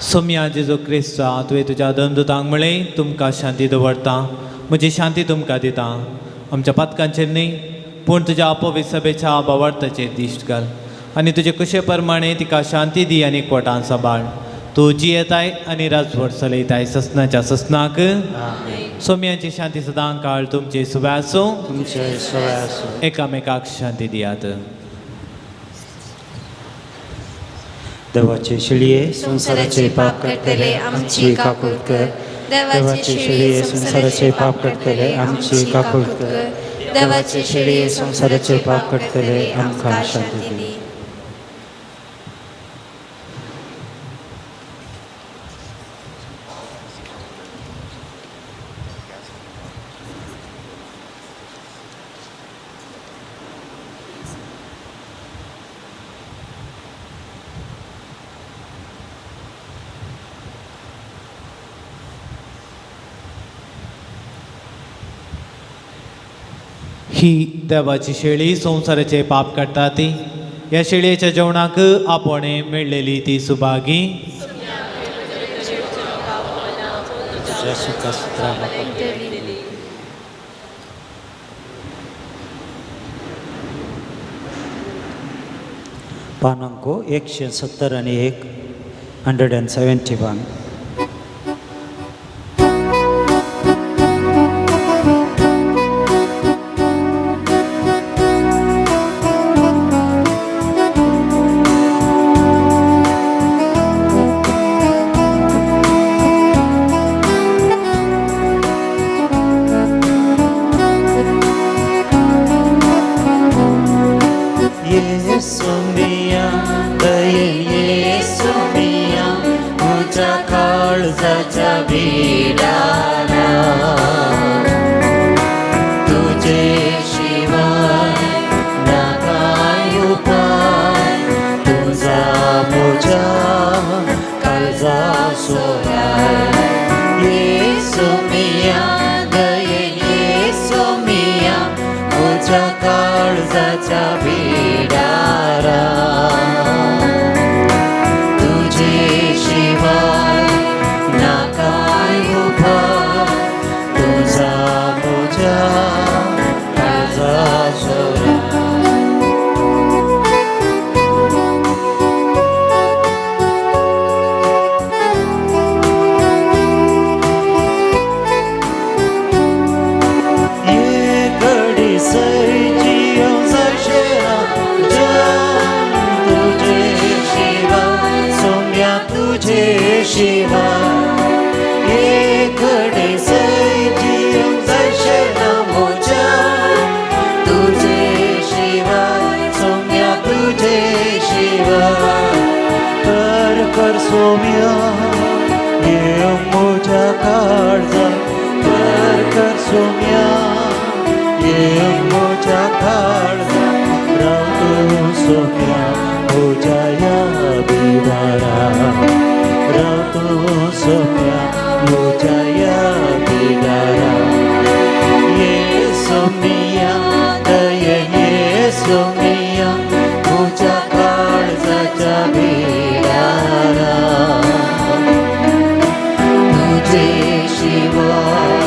सोम्या जेजू क्रिस्ता, तुवें तुज्या दंदुतांक म्हळें तुमकां शांती दवरता, म्हजी शांती तुमकां दिता. आमच्या पातकांचेर न्ही पूण तुज्या अपवित्र सभेच्या भावार्थाचेर दिश्ट घाल आनी तुजे कुशे प्रमाणे तिका शांती दी आनी कोटान सांबाळ. तूं जियेताय आनी राजवट चलयताय ससनाच्या ससनाक. सोम्याची शांती सदां काळ तुमचे सुबे आसूं, तुमचे सवय आसूं. एकामेकाक शांती दियात. देवाचे शिळये संवसाराचे पाप काडटले आमची काकूळ कर. देवाचे शिळये संवसाराचे पाप काडटले आमची काकूळ कर. देवाचे शिळये संवसाराचे पाप काडटले आमकां शांती दी. ही देवाची शेळी संवसाराचे पाप काडटा ती, ह्या शेळयेच्या जेवणाक आपोवणें मेळ्ळेली ती सुभागी. पानांक 171, 171. सोम्या म्हज्या ह्या बिडारा, राव तूं सोम्या म्हज्या ह्या बिडारा. ये सोमिया दयेन ये सोमिया म्हज्या काळजाच्या बिडारा, तुजे शिवाय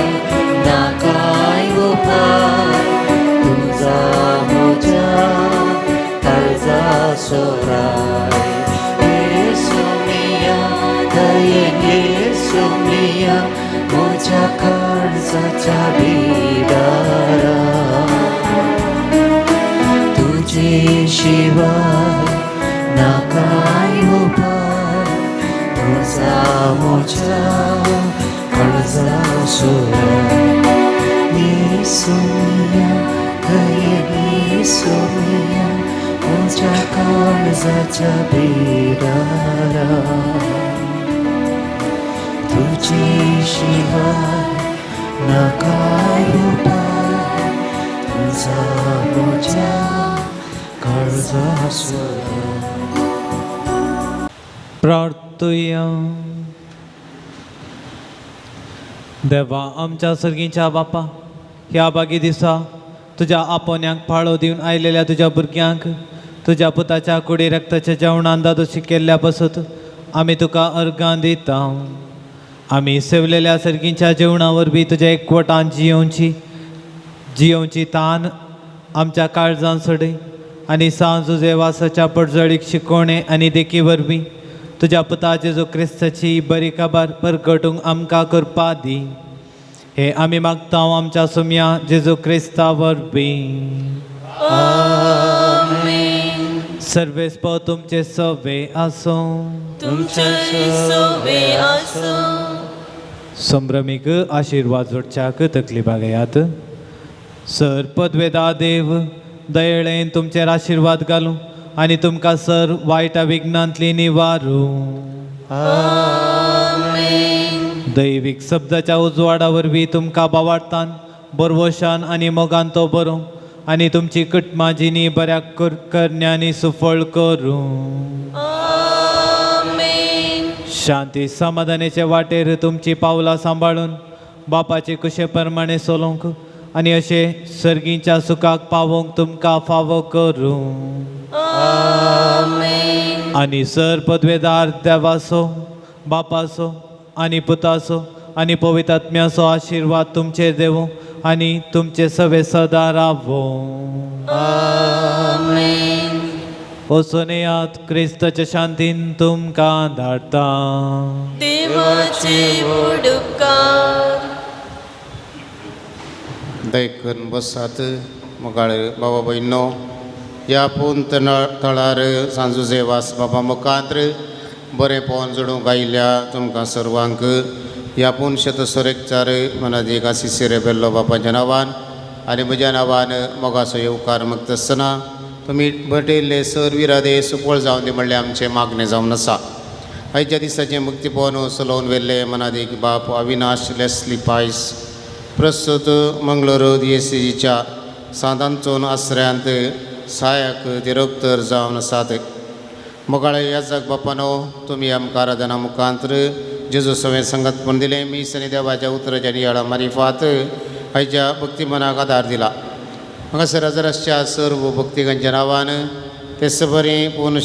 ना कांय उपाय, तुजा म्हज्या काळजा सोराय. ये सोमिया दयेन ये सोमिया म्हज्या काळजाच्या बिडारा, तुजे शिवाय ना कांय उपाय, तुजा म्हज्या काळजा सोराय. ये सोमिया दयेन ये सोमिया म्हज्या काळजाच्या बिडारा, तुजे शिवाय ना कांय उपाय, तुजा म्हज्या काळजा सोराय. प्रार्थुया. देवा आमच्या सर्गीच्या बापा, ह्या बागी दिसा तुज्या आपोन्यांक पाळो दिवन आयलेल्या तुज्या भुरग्यांक तुज्या पुताच्या कुडी रक्ताच्या जेवणान दादोशी केल्ल्या पासत आमी तुका अर्गां दिता. आमी सेवलेल्या सर्गीच्या जेवणा वरवीं तुज्या एकवटान जियोवची तान आमच्या काळजान सोडय आनी सांज वासाच्या पडजळीक शिकोवणे आनी देखी वरवीं तुज्या पुता जेजू क्रिस्ताची बरी खबर परगटूंक आमकां करपा दी. हे आमी मागता आमच्या सुम्या जेजू क्रिस्ता वरवीं. आमेन. सर्वेस्प तुमचे सवे आसूं. तुमचे सवे आसूं. संभ्रमीक आशिर्वाद जोडच्याक तकली बागयात. सर पदवेदा देव दयेळेन तुमचेर आशिर्वाद घालूं आनी तुमकां सर वायटा विघ्नांतली निवारूं. आमेन. दैवीक शब्दाच्या उजवाडा वरवीं तुमकां बावाडतान बरवशान आनी मोगान तो बरोवं आनी तुमची कुटुंबां जिणी बऱ्या करण्यांनी सुफळ करूं. आमेन. शांती समाधानाचे वाटेर तुमची पावलां सांबाळून बापाचे कुशे प्रमाणे चलोवंक आनी अशें सर्गीच्या सुखाक पावोवंक तुमकां फावो करूं. आमेन. आनी सर पदवेदार देवाचो बापाचो आनी पुताचो आनी पवित्र आत्म्याचो आशिर्वाद तुमचेर देवूं आनी तुमचे सवे सदां रावूं. आमेन. वचून येयात, क्रिस्ताच्या शांतीन तुमकां धाडटा. देवाचे उपकार. दय करून बसात. मोगाळ बाबा भयणो, ह्या पून तळार सांजुजे वास बाबा मुखांत्र बरें पोवन जोडूंक आयिल्ल्या तुमकां सर्वांक ह्या पून शतसोरेकचार मनादीक आसिसी रेबेल्लो बापाच्या नांवान आनी म्हज्या नांवान मोगाचो येवकार मागतासतना तुमी भटयल्ले सर विरादे सुफळ जावन दी म्हणलें आमचें मागणें जावन आसा. आयच्या दिसाचें मुक्ती पोवन चलोवन व्हेल्ले मनादीक बाप अविनाश लेस्ली पायस प्रस्तुत मंगळुरू दियेसीच्या सांतांचोन आसऱ्यांत सहायक दिरोक्तर जावन आसात. मोगाळे याजक बापानो, तुमी आमकां आराधना मुखांत्र जेजू सवें संगतपण दिलें. मीस आनी देवाच्या उतराच्या नियाळा मारिफात आयच्या भक्तिमनाक आदार दिला. हांगासर हजर सर्व भक्तिगांच्या नांवान तेच बरी पूर्ण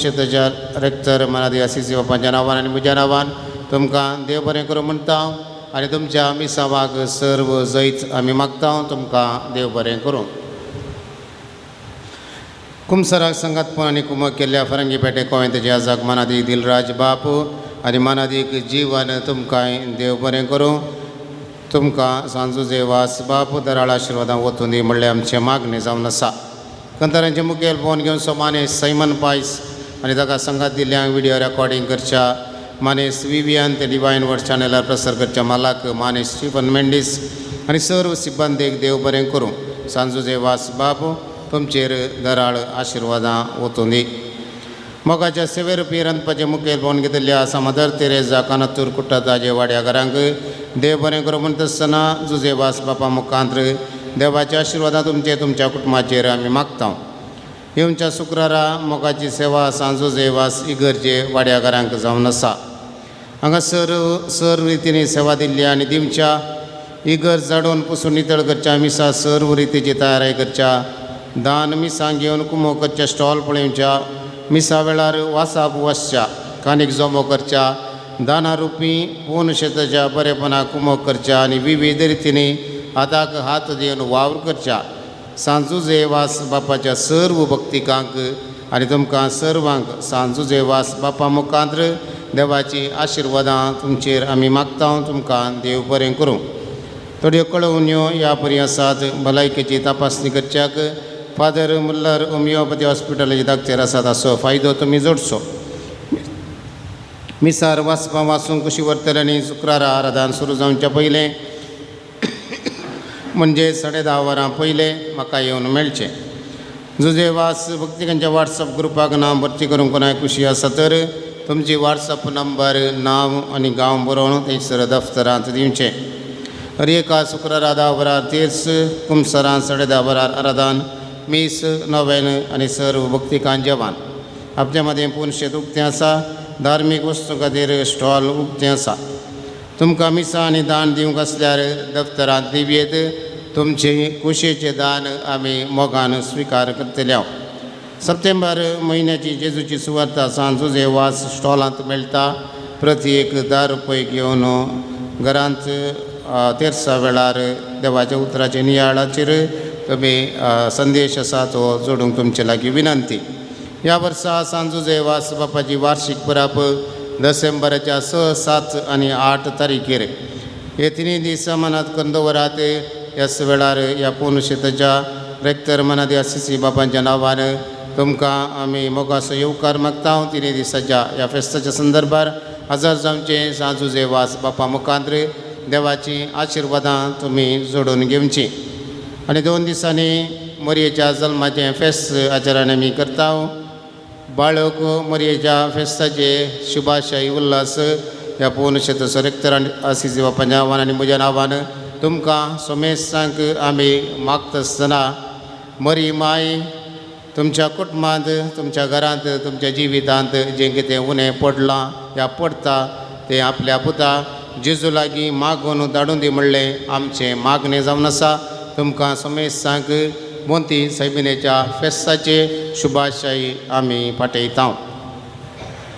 रेक्टर मनादी आसिसी बापाच्या नांवान आनी म्हज्या नांवान तुमकां देव बरें करूं म्हणटा आनी तुमच्या मिसावाक सर्व जैत आमी मागता. तुमकां देव बरें करूं. कुमसराक संगातपण आनी कुमक केल्ल्या फरंगी पेटे कोवेंतचे आजाक मानादीक दिलराज बाप आनी मानादीक जीवन तुमकां देव बरें करूं. तुमकां सांजुजे वास बाप दराळ आशिर्वादां वतून दी म्हणलें आमचें मागणें जावन आसा. कंतारांचे मुखेल फोन घेवन सोमाने सैमन पायस आनी ताका संगात दिल्ल्या विडियो रेकॉर्डिंग करच्या मानेस विवियन ते डिवायन वर्ड चॅनलार प्रसार करच्या मालाक मानेस स्टीफन मेंडीस आनी सर्व सिब्बंदेक देव बरें करूं. सांजुजे वास बाप तुमचेर दराळ आशिर्वादां वतून दी. मोगाच्या सेवेरुपी रांदपाचें मुखेल फोन घेतिल्ल्या आसा मदर तेरेजा कानातूर कुट्टाताजे वाड्या घरांक देव बरें करूं म्हणटा आसतना जुजे वास बापा मुखांत्र देवाच्या आशिर्वादां तुमचे तुमच्या कुटुंबाचेर आमी मागता. येवच्या शुक्रारा मोगाची सेवा सांजोजेवास इगर्जे वाड्याघरांक जावन आसा. हांगासर सर्व रितीनी सेवा दिल्ली आनी दिवच्या इगर्ज जाडोवन पुसून नितळ करच्या, मिसा सर्व रितीची तयारी करच्या, दान मिसां घेवन कुमो करच्या, स्टॉल पळोवच्या, मिसा वेळार वासाप वसच्या, कानीक जमो करच्या, दाना रुपी पूर्ण शेताच्या बरेपणाक कुमो करच्या आनी विविध रितीनी हाताक हात दिवन वावर करच्या. सांजुजेवास बापाच्या सर्व भक्तिकांक आनी तुमकां सर्वांक सांजुजेवास बापा मुखांत्र देवाची आशिर्वादां तुमचेर आमी मागता. तुमकां देव बरें करूं. थोड्यो कळोवण्यो ह्या परी आसात. भलायकेची तपासणी करच्याक फादर मुल्लर होमियोपॅथी हॉस्पिटलाचे दाक्तेर आसात, असो फायदो तुमी जोडचो. मिसार वाचपां वाचूंक कशी व्हरतले आनी शुक्रारा आराधन सुरू जावच्या पयलें म्हणजे 10:30 वरां पयलें म्हाका येवन मेळचें. जुजेवास भक्तिकांच्या वॉट्सअप ग्रुपाक नांव भरती करूंक कोणाक खुशी आसा तर तुमची वॉट्सअप नंबर, नांव आनी गांव बरोवन थंयसर दफ्तरांत दिवचें. हर एका शुक्रारा 10 वरार तेर्स, कुमसरां 10:30 वरार आराधन, मीस, नोवेन आनी सर्व भक्तिकां जेवण. आपल्या मदें पूर्ण शेत उक्तें आसा. धार्मीक वस्तू खातीर स्टॉल उक्तें आसा. तुमकां मिसां आनी दान दिवंक आसल्यार दफ्तरांत दिवयेत. तुमचे कुशेचें दान आमी मोगान स्विकार करतले. सप्टेंबर म्हयन्याची जेजूची सुवार्ता सांजुजेवास स्टॉलांत मेळटा. प्रति एक 10 रुपये घेवन घरांत तेर्सा वेळार देवाच्या उतराचे नियाळाचेर तुमी संदेश आसा तो जोडूंक तुमचे लागीं विनंती. ह्या वर्सा सांजुजेवास बापाची वार्षिक परब डिसेंबराच्या 6, 7 आनी 8 तारखेर. हे तिनूय दीस मनांत करून दवरात. ह्याच वेळार ह्या पूर्ण शेताच्या रेक्टर मनादी आसिसी बापांच्या नांवान तुमकां आमी मोगाचो येवकार मागता. तिनूय दिसाच्या ह्या फेस्ताच्या संदर्भार हजर जावचें. सांजुजेवास बापा मुखांत्र देवाची आशिर्वादां तुमी जोडून घेवचीं. आनी 2 दिसांनी मोरयेच्या जल्माचें फेस्त आचरण आमी करता. बाळक मोरयेच्या फेस्ताचे शुभाशय उल्हास ह्या पूर्ण शेताचो रेक्टर आनी आसिसी बापाच्या नांवान आनी म्हज्या नांवान तुमकां सोमेस्तांक आमी मागतासतना मरी माय तुमच्या कुटुंबांत, तुमच्या घरांत, तुमच्या जिवितांत जें कितें उणें पडलां या पडटा तें आपल्या पुता जेजू लागीं मागून धाडून दी म्हणलें आमचें मागणें जावन आसा. तुमकां सोमेस्तांक मोंती सैबिनेच्या फेस्ताचे शुभाशय आमी पाठयता.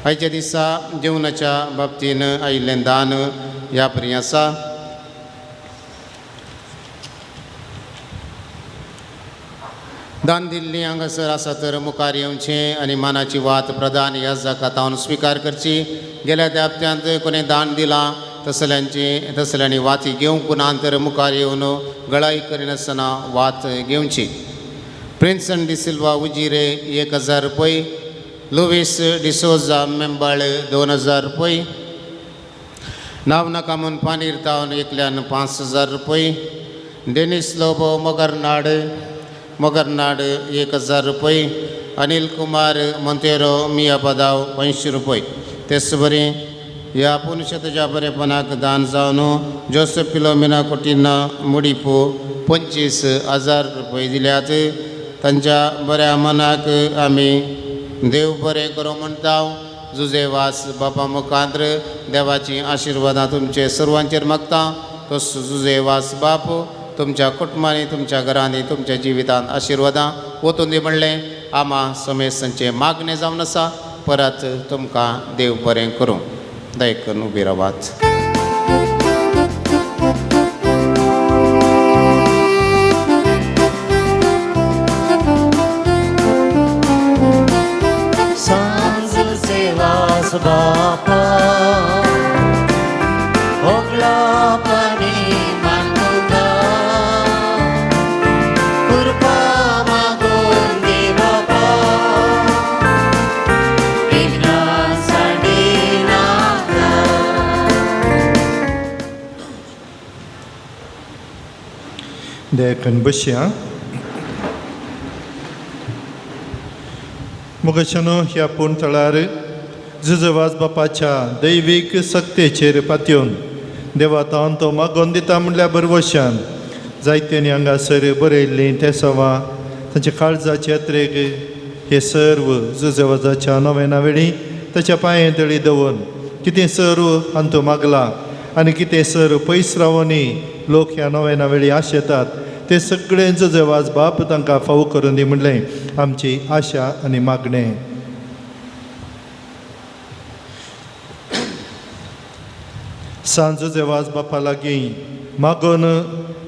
आयच्या दिसा जेवणाच्या बाबतीन आयिल्लें दान ह्या परी आसा. दान दिल्ली हांगासर आसा तर मुखार येवचें आनी मानाची वात प्रधान ह्या जाकातावन स्विकार करची. गेल्या त्या हप्त्यांत कोणें दान दिलां तसल्यांची तसल्यांनी वाती घेवंक ना तर मुखार येवन गळाई करिनासतना वात घेवची. प्रिन्सन डिसिल्वा उजिरे 1000 रुपये, लुवीस डिसोजा मेंबाळ 2000 रुपये, नाव नाका म्हूण पानीर तावन एकल्यान 5000 रुपये, डेनिस लोबो मोगरनाड मोगरनाड 1000 रुपये, अनिल कुमार मोंतेरो मिया पदाव 500 रुपये. तेच बरें ह्या पुनशताच्या बरेपणाक दान जावन जोसेफ फिलोमिना कोटिना मुडीपो 25000 रुपये दिल्यात. तांच्या बऱ्या मनाक आमी देव बरें करूं म्हणटा. जुजेवास बापा मुखांत्र देवाची आशिर्वादां तुमचे सर्वांचेर मागता. तो जुजेवास बाप तुमच्या कुटुंबांनी, तुमच्या घरांनी, तुमच्या जिवितांत आशिर्वादां वतून दी म्हणलें आमा समेस्तांचें मागणें जावन आसा. परत तुमकां देव बरें करूं. दया करून उबी रावात. सांजुजेवास बापा होगळापणी मान तुका, कृपा मागून दी बापा, विघ्नां सांडिनाका. देखून बसया. मुगशनो ह्या पूर्ण थळार जुजवास बापाच्या दैवीक सक्तेचेर पातयेवन देवा तावन तो मागोवन दिता म्हणल्यार बरवशान जायत्यांनी हांगासर बरयल्लीं तेसवां तांच्या काळजाचे यात्रेक हे सर्व जुजेवाजाच्या नव्याना वेळी ताच्या पांये तळी दवरून कितें सर्व हांतू मागला आनी कितें सर्व पयस रावनी लोक ह्या नव्याना वेळी आशेतात ते सगळे जुजेवाज बाप तांकां फावो करून दी म्हणलें आमची आशा आनी मागणें. सांज जुजेवाज बापा लागीं मागून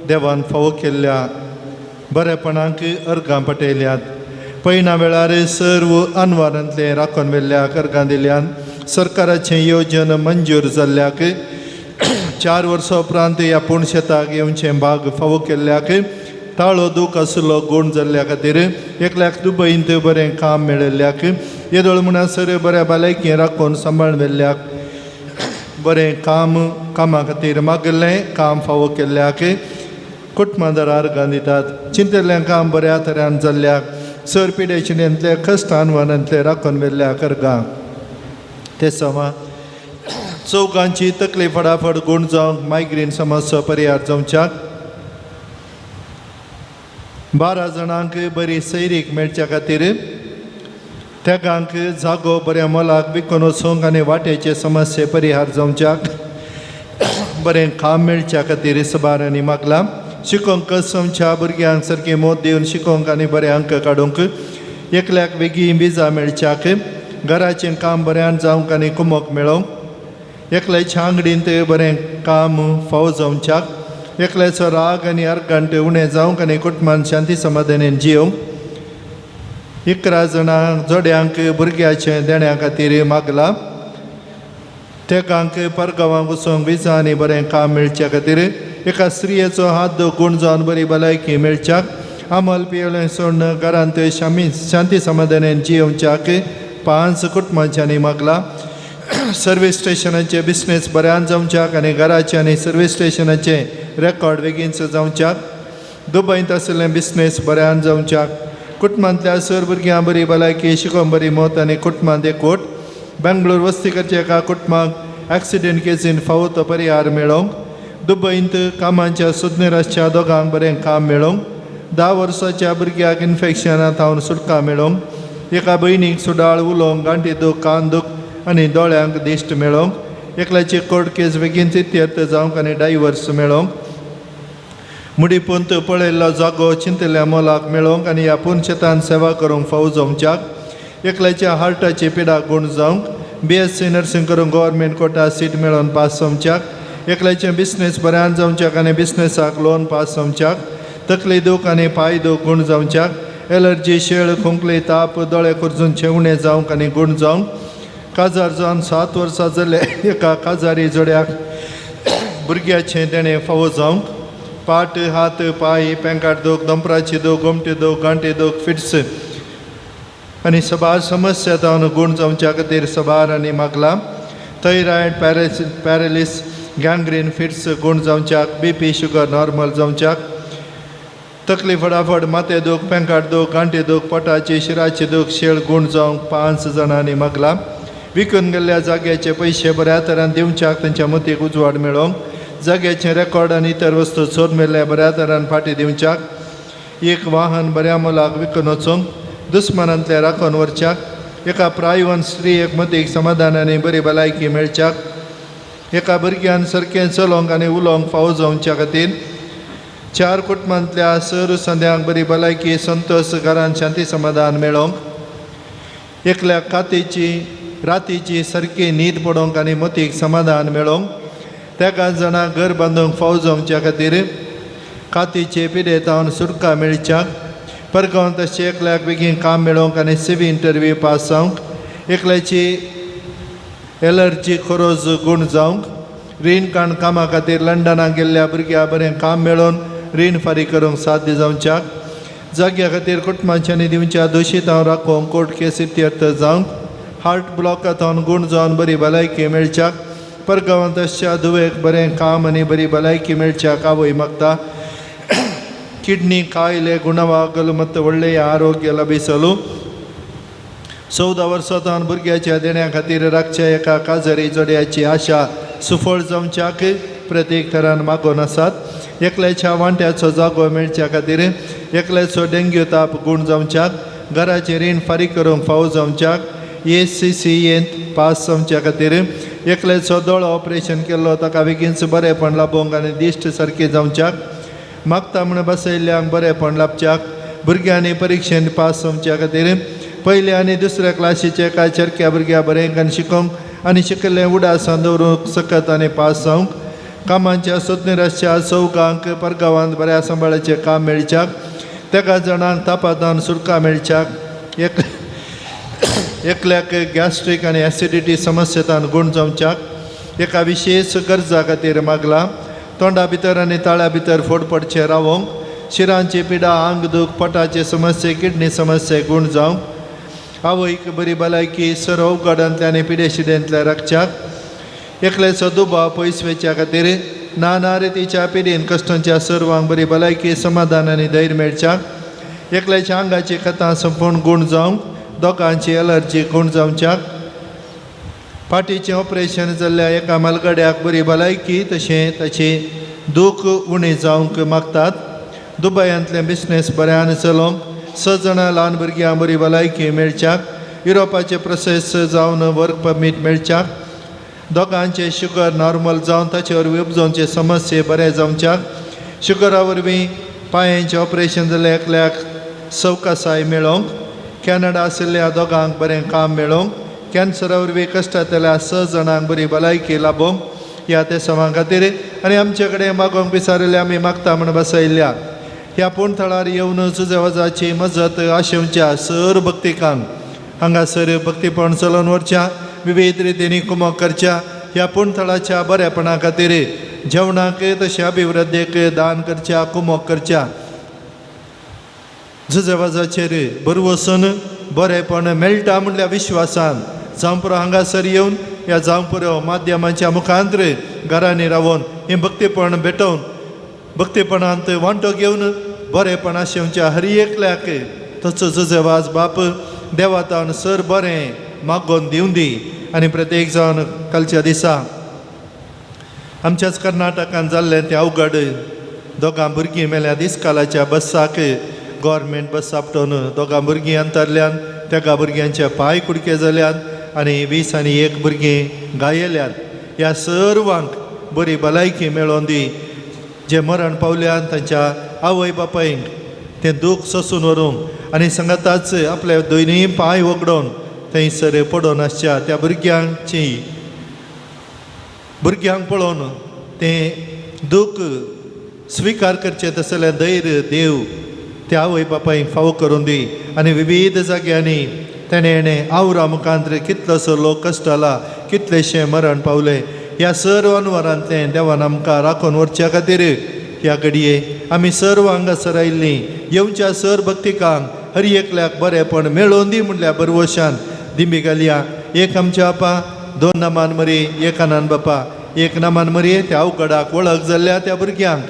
देवान फावो केल्ल्या बरेपणाक अर्गां पटयल्यात. पयना वेळार सर्व अनवारांतलें राखून व्हेल्ल्याक अर्गां दिल्यान सरकाराचें योजन मंजूर जाल्ल्याक 4 वर्सां उपरांत ह्या पूण शेताक येवचें भाग फावो केल्ल्याक ताळो दूख आशिल्लो गूण जाल्ल्या खातीर एकल्याक दुबयंत बरें काम मेळिल्ल्याक येदोळ म्हणसर बऱ्या भलायकी राखून सांबाळ व्हेल्ल्याक बरें काम कामा खातीर मागिल्लें काम फावो केल्ल्याक कुटुंबादार अर्गां दितात. चिंतिल्लें काम बऱ्या तऱ्यान जाल्ल्याक सर पिडेचिणेंतले कश्टान वनांतले राखून व्हेल्ल्याक अर्गां. ते समा चौगांची तकली फटाफट गूण जावंक मायग्रेन समस्या परिहार जावच्याक 12 जाणांक बरी सैरीक मेळच्या खातीर तेगांक जागो बऱ्या मोलाक विकून वचूंक आनी वाटेचे समस्ये परिहार जावच्याक बरें काम मेळच्या खातीर सबारांनी मागलां. शिकोवंक कसमच्या भुरग्यांक सारकें मोत दिवन शिकोवंक आनी बरे अंक काडूंक एकल्याक बेगीन विजा मेळच्याक घराचें काम बऱ्यान जावंक आनी कुमोक मेळोवंक एकल्याच्या आंगडींत बरें काम फावो जावच्याक एकल्याचो राग आनी अर्गंट उणें जावंक आनी कुटुंबान शांती समाधानेन जियोवंक 11 जाणां जोड्यांक भुरग्याचें देण्या खातीर मागलां. तेगांक परगांवांक वचूंक विजा आनी बरें काम मेळच्या खातीर एका स्त्रियेचो हात गूण जावन बरी भलायकी मेळच्याक आमल पियेलें सोडून घरांत शांती समाधानेन जियोवच्याक 5 कुटुंबांच्यांनी मागलां. सर्वीस स्टेशनाचे बिजनेस बऱ्यान जावच्याक आनी घराचें आनी सर्वीस स्टेशनाचें रेकॉर्ड बेगीनच जावच्याक दुबयंत आशिल्लें बिजनेस बऱ्यान जावच्याक कुटुंबांतल्या सर भुरग्यां बरी भलायकी शिकोवंक बरी मत आनी कुटुंबांत एकवट बेंगलोर वस्ती करच्या एका कुटुंबाक एक्सिडेंट केसीन फावो तो परिहार मेळोवंक दुबयंत कामाच्या सोदनेर आसच्या दोगांक बरें काम मेळोवंक 10 वर्साच्या भुरग्याक इन्फेक्शना थावन सुटका मेळोवंक एका भयणीक सुडाळ उलोवंक गांठी दूख कान दूख आनी दोळ्यांक दिश्ट मेळोवंक एकल्याची कोर्ट केस बेगीन इत्यर्थ जावंक आनी डायवर्स मेळोवंक मुडीपुंत पळयल्लो जागो चिंतिल्ल्या मोलाक मेळोवंक आनी ह्या पुनशेतान सेवा करूंक फावो जावच्याक एकल्याच्या हार्टाची पिडा गूण जावंक BSc nursing करूंक गव्हर्मेंट कोटा सीट मेळोवन पास जावच्याक एकल्याचें बिजनेस बऱ्यान जावच्याक आनी बिजनेसाक लोन पास जावच्याक तकली दूख आनी पांय दूख गूण जावच्याक एलर्जी शेळ खोंकली ताप दोळे खोर्जून शेवणें जावंक आनी गूण जावंक काजार जावन 7 वर्सां जाले एका काजारी जोड्याक भुरग्याचें देणें फावो जावंक पाट हात पांय पेंकाट दूख दोंपराची दूख गोमटी दूख गांठी दूख फिट्स आनी सबार समस्या जावन गूण जावच्या खातीर सबार आनी मागलां. थॉयरॉयड पॅरालिस गँग्रीन फिट्स गूण जावच्याक BP sugar normal जावच्याक तकली फटाफट माथें दूख पेंकाट दूख गांठी दूख पोटाची शिराची दूख शेळ गूण जावंक 5 जाणांनी मागलां. विकून गेल्ल्या जाग्याचे पयशे बऱ्या तरान दिवच्याक तांच्या मतीक उजवाड मेळोवंक जाग्याचें रेकॉर्ड आनी इतर वस्तू चोरून मेळ्ळ्या बऱ्या तरान फाटीं दिवच्याक एक वाहन बऱ्या मोलाक विकून वचूंक दुस्मानांतले राखून व्हरच्याक एका प्रायवन स्त्रियेक मतीक समाधान आनी बरी भलायकी मेळच्याक एका भुरग्यान सारकें चलोवंक आनी उलोवंक फावो जावच्या खातीर 4 कुटुंबांतल्या सर संद्यांक बरी भलायकी संतोष घरान शांती समाधान मेळोवंक एकल्या कातीची रातीची सारकी न्हीद पडोवंक आनी मतीक समाधान मेळोवंक तेगा जाणां घर बांदूंक फावो जावच्या खातीर कातीचे पिडेतावन सुटका मेळच्याक परगांव तशें एकल्याक बेगीन काम मेळोवंक आनी CV interview pass जावंक एकल्याची एलर्जी खोरोज गूण जावंक रीण काण कामा खातीर लंडनाक गेल्ल्या भुरग्या बरें काम मेळोवन रीण फारीक करूंक साध्य जावच्याक जाग्या खातीर कुटुंबांच्यांनी दिवच्या दोशीतांव राखोवंक कोर्ट केस इत्यर्थ जावंक हार्ट ब्लॉकांत गूण जावन बरी भलायकी मेळच्याक परगांवांत आसच्या धुवेक बरें काम आनी बरी भलायकी मेळच्याक आवय मागता. किडनी ಕಾಯಿಲೆ ಗುಣವಾಗಲು ಮತ್ತು ಒಳ್ಳೆಯ ಆರೋಗ್ಯ ಲಭಿಸಲು 14 वर्सां भुरग्याच्या देण्या खातीर राखच्या एका काजरी जोड्याची आशा सुफळ जावच्याक प्रत्येक थरान मागोवन आसात. एकल्याच्या वांट्याचो जागो मेळच्या खातीर एकल्याचो डेंग्यू ताप गूण जावच्याक घराचें रीण फारीक करूंक फावो जावच्याक ACC पास जावच्या खातीर एकल्याचो दोळो ऑपरेशन केल्लो ताका बेगीनच बरेंपण लाबोवंक आनी दिश्ट सारकी जावच्याक मागता म्हूण बसयल्ल्यांक बरेंपण लाबच्याक भुरग्यांनी परिक्षेन पास जावच्या खातीर पयल्या आनी दुसऱ्या क्लासीचे कांय चरक्या भुरग्या बरें शिकोवंक आनी शिकिल्लें उडासान दवरूंक सकत आनी पास जावंक कामांच्या सोदनीर चौगांक परगांवांत बऱ्या सांबाळाचें काम मेळच्याक तेगा जाणांक तापादान सुटका मेळच्याक एकल्याक गॅस्ट्रीक आनी एसिडिटी समस्येतान गूण जावच्याक एका विशेश गरजा खातीर मागला तोंडा भितर आनी ताळ्या भितर फोड पडचें रावोंक शिरांची पिडा आंग दूख पोटाचे समस्ये किडनी समस्ये गूण जावंक आवयक बरी भलायकी सर्व अवघडांतल्या आनी पिडेशिडेंतल्या राखच्याक एकल्याचो दुबाव पयस वयच्या खातीर ना रितीच्या पिडेन कश्टांच्या सर्वांक बरी भलायकी समाधान आनी धैर्य मेळच्याक एकल्याच्या आंगाची कथां संपूर्ण गूण जावंक दोगांची एलर्जी गूण जावच्याक फाटीचें ऑपरेशन जाल्ल्या एका मालगड्याक बरी भलायकी तशें ताची दूख उणी जावंक मागतात दुबयांतलें बिजनेस बऱ्यान चलोवंक 6 जाणां ल्हान भुरग्यांक बरी भलायकी मेळच्याक युरोपाचे प्रोसेस जावन वर्क परमीट मेळच्याक दोगांचे शुगर नॉर्मल जावन ताचे वरवीं उपजोवचे समस्ये बरें जावच्याक शुगरा वरवीं पांयांचें ऑपरेशन जाल्ल्या एकल्याक सवकासाय मेळोवंक कॅनडा आशिल्ल्या दोगांक बरें काम मेळोवंक कॅन्सरा वरवीं कश्टांतल्या 6 जाणांक बरी भलायकी लाबोवंक ह्या ते समा खातीर आनी आमचे कडेन मागोवंक विचारिल्ल्या आमी मागता म्हूण बसयल्ल्या ह्या पूण थळार येवन जुजेवाजाची मजत आशेवच्या सर भक्तिकांक हांगासर भक्तीपण चलोवन व्हरच्या विविध रितींनी कुमक करच्या ह्या पूण थळाच्या बरेपणा खातीर जेवणाक तशें अभिवृद्धीक दान करच्या कुमक करच्या जुजेवाजाचेर बरवसून बरेपण मेळटा म्हणल्या विश्वासान जावं हांगासर येवन ह्या जावं माध्यमाच्या मुखांतर घरांनी रावन हें भक्तीपण भेटोवन भक्तीपणांत वांटो घेवन बरेपण आशेवच्या हर एकल्याक तसो जुजेवाज बाप देवातान सर बरें मागोवन दिवं दी आनी प्रत्येक जावन कालच्या दिसा आमच्याच कर्नाटकान जाल्लें तें अवघड दोगां भुरगीं मेल्या दिसकालाच्या बसाक गव्हर्मेंट बस आपटोवन दोगां भुरगीं अंतरल्यान तेगा भुरग्यांचे पांय कुडके जाल्यात आनी 20 आनी 1 भुरगीं घायेल्यात ह्या सर्वांक बरी भलायकी मेळोवन दी जे मरण पावल्यान तांच्या आवय बापायक तें दूख सोसून व्हरूंक आनी सांगाताच आपले दोनूय पांय वगडोवन थंयसर पडोवन आसच्या त्या भुरग्यांची भुरग्यांक पळोवन तें दूख स्विकार करचें तसलें धैर्य देव त्या आवय बापायक फावो करून दी आनी विविध जाग्यांनी तेणें हेणें आवरा मुखांत कितलोसो लोक कश्टला कितलेशे मरण पावले ह्या सर्व अनवरांतलें देवान आमकां राखून व्हरच्या खातीर ह्या घडये आमी सर्व हांगासर आयिल्लीं येवच्या सर भक्तिकांक हर एकल्याक बरेंपण मेळोवन दी म्हणल्यार बरवशान दिंबी घालया एक आमच्या आपा 2 नामान मरी 1 आनान बापा 1 नामान मरी त्या अवघडाक वळख जाल्ल्या त्या भुरग्यांक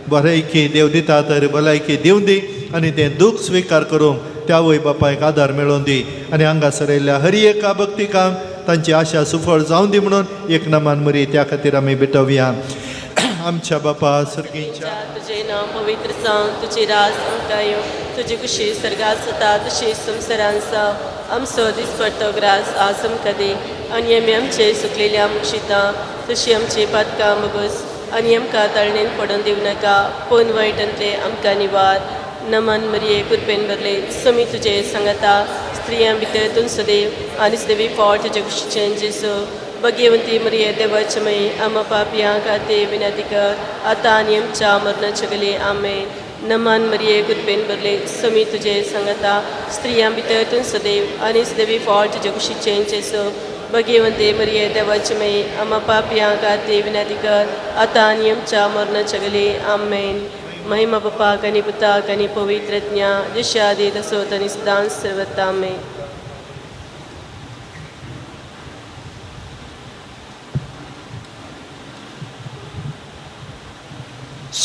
बरें देव दिता तर भलायकी दिवं दी आनी तें दूख स्विकार करूंक त्या आवय बापायक आदार मेळोवन दी आनी हांगासर आयिल्ल्या हर एका भक्तिकांक तांची आशा सुफळ जावं दी म्हणून एक नामान मरी त्या खातीर आमी भेटोवया. आमच्या बापा सर्गीच्या तुझे नांव पवित्र जावं, तुजी राज आमकां येवं, तुजी खुशी सर्गात जाता तशी संवसारांत जावं. आमचो दिसपडतो ग्रास आज आमकां दी आनी आमी आमचे सुकलेल्या मुक्षिता तशी आमची पातकां मगोस आनी आमकां ताळणेन पडून दिवं नाका पूण वायटांतले आमकां निवार. नमन मरिये कृपेन भरले समी तुजे सांगाता स्त्रियां भितर तूं सदैव आनी सदैवी फळ तुजे कुशीचें जेजू. भगवंती मरिये देवाचे माई आमा पापयां खातीर विनंती कर आतां आनी आमच्या मरणाच्या वेळी. आमेन. नमन मरिये कृपेन भरले समी तुजे सांगाता स्त्रियां भितर तूं सदैव आनी सदैवी फळ तुजे कुशीचें जेजू. भगवंती मरिये देवाचे माई आमा पापयां खातीर विनंती कर आतां आनी आमच्या मरणाच्या वेळी. आमेन. महिमा बापाक आनी पुताक आनी पवित्र ज्ञा जशें आदी तसोच आनी सदांच सर्वत्र. आमेन.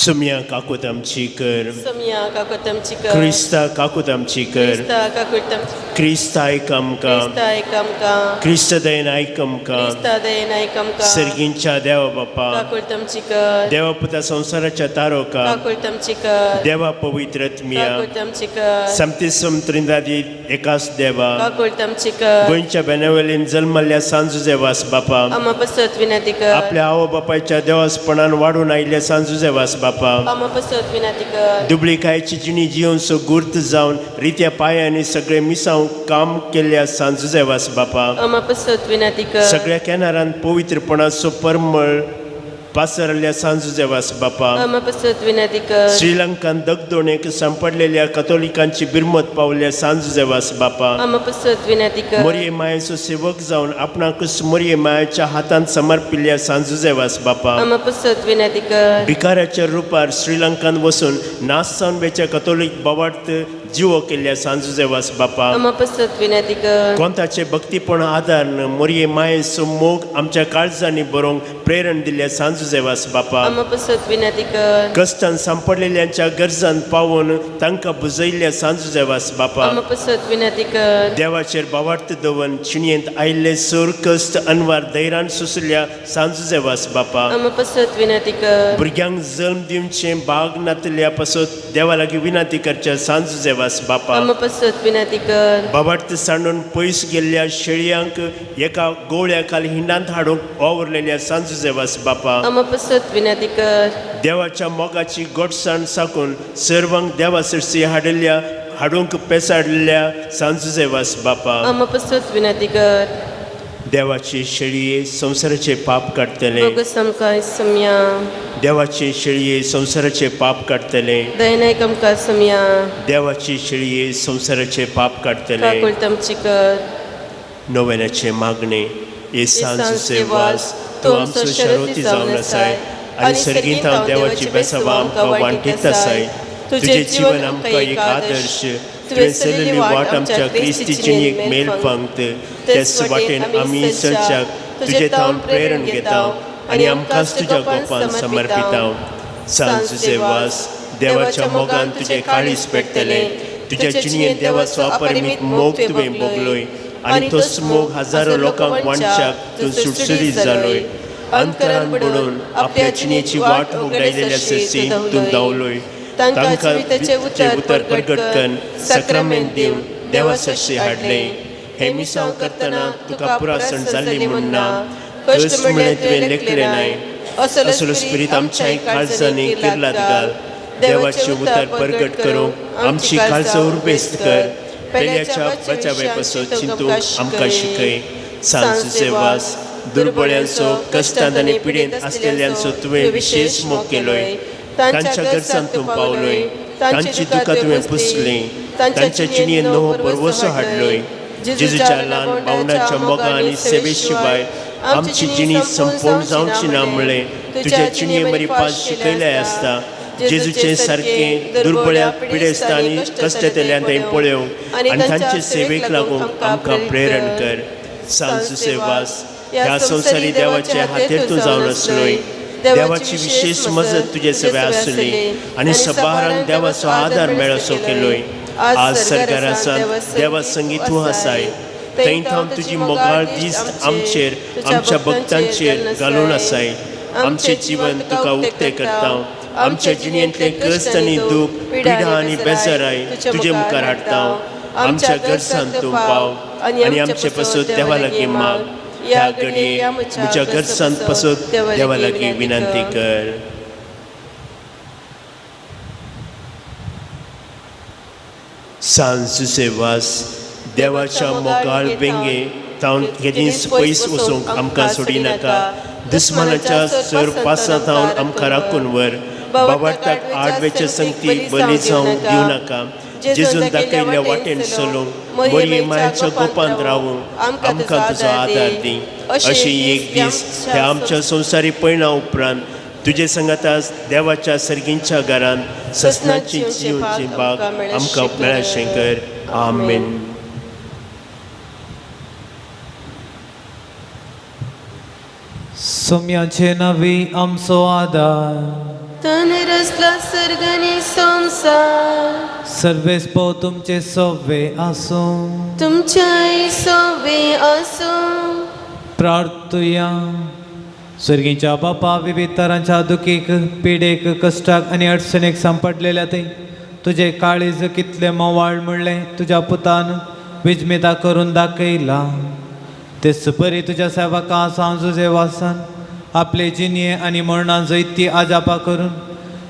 सुम्या काकूत आमची कर. सुम्या काकूत आमची कर. क्रिस्ता काकूत आमची कर. क्रिस्ता काकूत आमची. क्रिस्ता आयक आमकां. क्रिस्ता आयक आमकां. क्रिस्त दयेन आयक आमकां. क्रिस्ता दयेन आयक आमकां. सर्गींच्या देवा बापा काकूत आमची कर. देवा पुता संवसाराच्या तारोका काकूत आमची कर. देवा पवित्र आत्म्या काकूत आमची कर. समतिसम त्रिंदादी एकाच देवा काकूत आमची कर. गोंयच्या बेनावलीन जल्मल्ल्या सांजुजेवास बापा आमा पसत विनंती कर. आपल्या आवय बापायच्या देवासपणान वाडून आयिल्ल्या सांजुजेवास बापा आमा पसत विनंती कर. दुबळीकायची जिणी जिवन सो गुर्त जावन रित्या पांयांनी सगळे मिसांव काम केल्ल्या सांजुजेवास बापा आमा पसत विनंती कर. सगळ्या केनारान पवित्रपणाचो परमळ पासरल्ल्या सांजुजेवास बापा आमा पसत विनंती कर. श्रीलंकान दगदोणेक सांपडलेल्या कथोलिकांची बिरमत पावल्या सांजुजेवास बापा आमा पसत विनंती कर. मोरये मायेचो सेवक जावन आपणाकच मोरये मायेच्या हातान समर्पिल्ल्या सांजुजेवास बापा आमा पसत विनंती कर. भिकाऱ्याच्या रुपार श्रीलंकान वसून नास जावन वेच्या कथोलीक बावार्थ जिवो केल्ल्या सांजुजेवास बापा आमा पसत विनंती कर. कोंताचे भक्तीपण आदार मोरये मायेचो मोग आमच्या काळजांनी बरोवंक प्रेरण दिल्ल्या सांजुजेवास बापा आमा पसत विनंती कर. कश्टान सांपडलेल्यांच्या गरजान पावून तांकां बुजयल्ल्या सांजुजेवास बापा आमा पसत विनंती कर. देवाचेर बावार्थ दवरून चिणयेंत आयिल्ले सोर कश्ट अनवार धैर्यान सोंशिल्ल्या सांजुजेवास बापा आमा पसत विनंती कर. भुरग्यांक जल्म दिवचें भाग नातल्या पासत देवा लागीं विनंती करच्या सांजुजेवास बापा आमा पसत विनंती कर. बाबार्थ सांडून पयस गेल्ल्या शेळयांक एका गोवळ्या खाल हिंडांत हाडूंक वावुरलेल्या सांजुजेवास बापा आमा पसत विनंती कर. देवाच्या मोगाची गोडसाण साकून सर्वांक देवा सरसी हाडिल्ल्या हाडूंक पेसाडलेल्या सांजुजेवास बापा आमा पसत विनंती कर. देवाची शेळये संवसाराचे पाप काडटले. बोगस आमकां सम्या. देवाची शेळये संवसाराचे पाप काडटले. दयेन आयक आमकां सम्या. देवाची शेळये संवसाराचे पाप काडटले. काकूत आमची कर. नोवेनाचे मागणे. हे सांजुजेवास तूं आमचो शरोती जावन आसाय आनी सर्गींत हांव देवाची बेसावा आमकां वांटीत आसाय. तुजें जीवन आमकां एक आदर्श. तुवें चलयल्ली वाट आमच्या क्रिस्ती जिणेक मेल पंक्त. तेच वाटेन आमी चलच्याक तुजे थावन प्रेरण घेता आनी आमकांच तुज्या गोपान समर्पिता. सांजुजेवास देवाच्या मोगान तुजें काळीज पेटतलें. तुज्या जिणेंत देवाचो अपरिमीत मोग तुवें भोगलोय आनी तोच मोग हजारो लोकांक वांटच्याक तूं सुटसुटीत जालोय. अंतरान बुडोवन आपल्या जिणेची वाट उगडायलेल्या सरसी तूं धांवलोय. तांकां जिविताचें उतर प्रगट करून साक्रामेंत दिवन देवा सरशी हाडलें. हें मिसांव करतना तुका पुरासण जाल्ली म्हूण ना, कश्ट म्हणलें तुवें लेखलें नाय. असलो स्पिरीत आमच्या काळजांनी किर्लात घाल. देवाचें उतर प्रगट करूंक आमची काळजां उर्बेस्त कर. पेल्याच्या बचावे पासून चिंतूंक आमकां शिकय. सांजुजेवास दुर्बळ्यांचो कश्टांत आनी पिडेंत आसलेल्यांचो तुवें विशेश मोग केलोय. तांच्या गरजांत तूं पावलोय. तांची दुकां तुवें पुसलीं. तांच्या जिणेंत नवो भरवसो हाडलोय. जेजूच्या ल्हान भावंडांच्या मोगा आनी सेवे शिवाय आमची जिणी संपूर्ण जावची ना म्हणलें तुज्या जिणे मरी पास शिकयलें आसता. जेजूचे सारकें दुर्बळ्या पिडेस्त आनी कश्टतेल्यान थंय पळोवंक आनी तांचे सेवेक लागूंक आमकां प्रेरण कर. सांजुजेवास ह्या संवसारी देवाच्या हातेर तूं जावन आसलोय. देवाची विशेष मजत तुजे सगळे आसली आनी सबारांक देवाचो आदार मेळसो केलोय. आज सरकारासान देवा संगी तूं आसाय. थंय थावन तुजी मोगाळ दीस आमचेर आमच्या भक्तांचेर घालून आसाय. आमचें जीवन तुका उक्तें करता. आमच्या जिणेंतले कश्ट आनी दूख पिडा आनी बेजाराय तुजे मुखार हाडटा. आमच्या गरजांत तूं पाव आनी आमचे पासत देवा लागीं माग. ह्या घडये म्हज्या गरजांत पासत देवा लागीं विनंती कर. सांजुजेवास देवाच्या मोगाळ बेंगे तावन केदींच पयस वचूंक आमकां सोडिनाका. दुस्मानाच्या सर पासां थावन आमकां राखून व्हर. बाबार्थाक आडवेच्या संगती बली जावंक दिवं नाका. जेजून दाखयल्ल्या वाटेन चलूंक बरी मायेच्या गोपांत रावूंक आमकां तुजो आदार दी. अशें एक दीस ह्या आमच्या संवसारी पयणा उपरांत तुजे संगाता देवाच्या सर्गींच्या घरांत ससनाची जिवची बाग आमकां मेळशें कर. आमेन. सोम्याचे नवी आमचो आदार. ताणें रचला सर्ग आनी संवसार. सर्वेस पो तुमचे सवे आसूं. तुमच्याय सवे आसूं. प्रार्थुया. स्वर्गीच्या बापा, विविध तरांच्या दुखीक, पिडेक, कश्टाक आनी अडचणेक सांपडलेल्या ते तुजें काळीज कितलें मोवाळ म्हणलें तुज्या पुतान विजमिता करून दाखयला. तेच परी तुज्या सेवका सांजुजे वासान आपले जिणये आनी मरणां जैती आजापा करून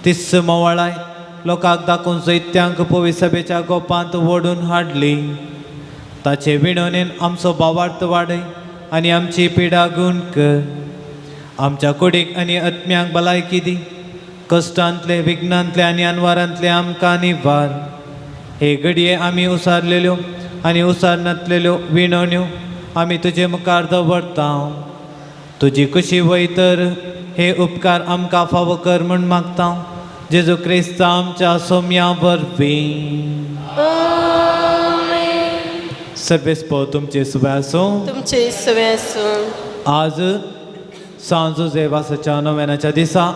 तिस मोवाळाय लोकांक दाखोवन जैत्यांक पवी सभेच्या गोपांत ओडून हाडली. ताचे विणवणेन आमचो भावार्थ वाडय आनी आमची पिडा गुण कर. आमच्या कुडीक आनी आत्म्यांक भलायकी दी. कश्टांतले, विघ्नांतले आनी अनवारांतले आमकां निवार. हे घडये आमी उसारलेल्यो आनी उसारनातलेल्यो विणवण्यो आमी तुजे मुखार दवरता. तुजी कुशी वय तर हे उपकार आमकां फावो कर म्हूण मागता. जेजू क्रिस्त आमच्या सोम्या वरवीं. सर्वेस पो तुमचे सुबे आसूं. तुमचे सवे आसूं. आज सांजुजे वासाच्या नव्यानाच्या दिसा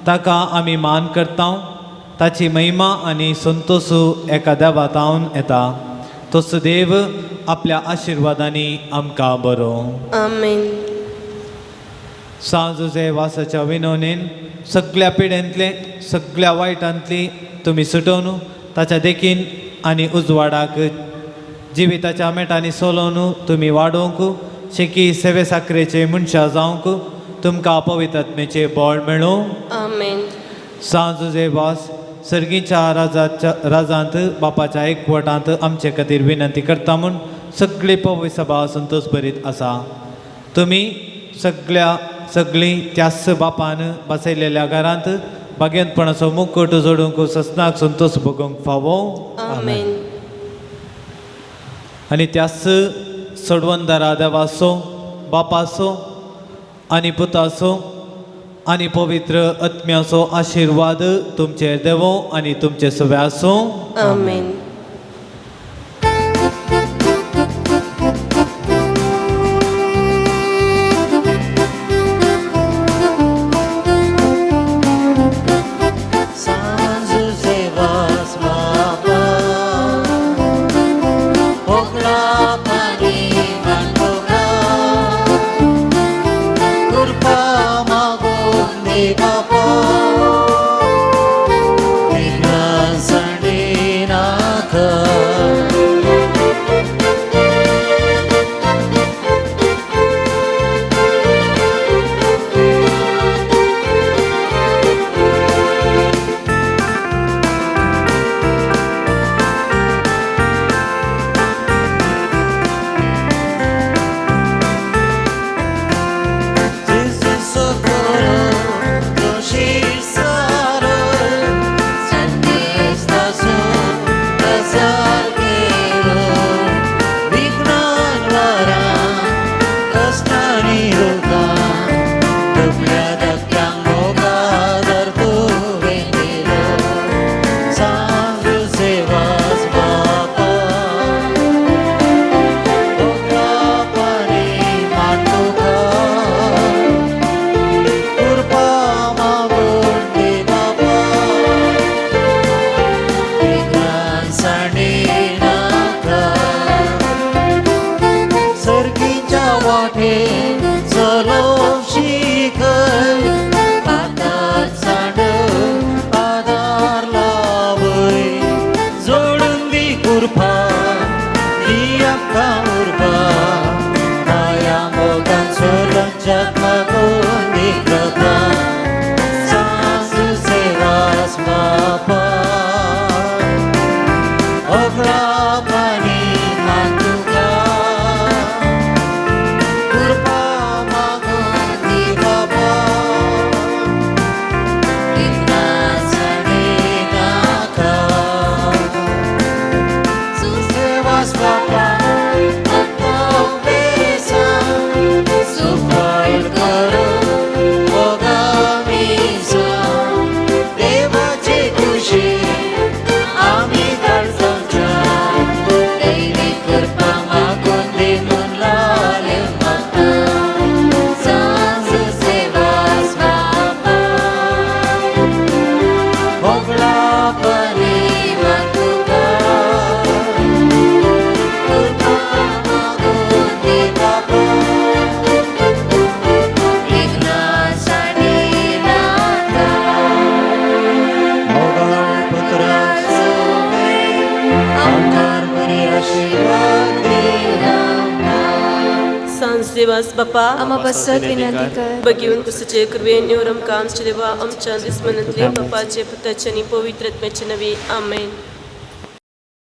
ताका आमी मान करता. ताची महिमा आनी संतोशू एका देवातावन येता. तोच देव आपल्या आशिर्वादांनी आमकां बरो. आमेन. सांजुजे वासाच्या विनवणेन सगळ्या पिड्यांतले, सगळ्या वायटांतली तुमी सुटोवन ताच्या देखीन आनी उजवाडाक जिविताच्या मेटांनी सोलोवन तुमी वाडोवंक शेकी सेवे साकरेचे मनशां जावंक तुमकां पवित्रात्मेचें बळ मेळूं. आमेन. सांजुजे वास सर्गीच्या राजाच्या राजांत बापाच्या एकवटांत आमचे खातीर विनंती करता म्हूण सगळी पवी सभा संतोष भरीत आसा. तुमी सगळ्या सगळीं त्याच बापान बसयलेल्या घरांत भाग्यंतपणाचो मुकुट जोडूंक ससनाक संतोष भोगूंक फावो. आमेन. आनी त्याच सोडवंदारा देवाचो, बापाचो आनी पुताचो आनी पवित्र आत्म्याचो आशिर्वाद तुमचेर देवो आनी तुमचे सवे आसूं. आमेन. Super. आमकार बरी आशिर्वाद दी आमकां. सांज देवास बापा आमा पासत विनंती कर. बगेवन कुसूचे कृपेन निवरम काम देवा आमच्या दुस्मनांतले बापाचे पुताचे आनी पवित्र आत्म्याचे नवी. आमेन.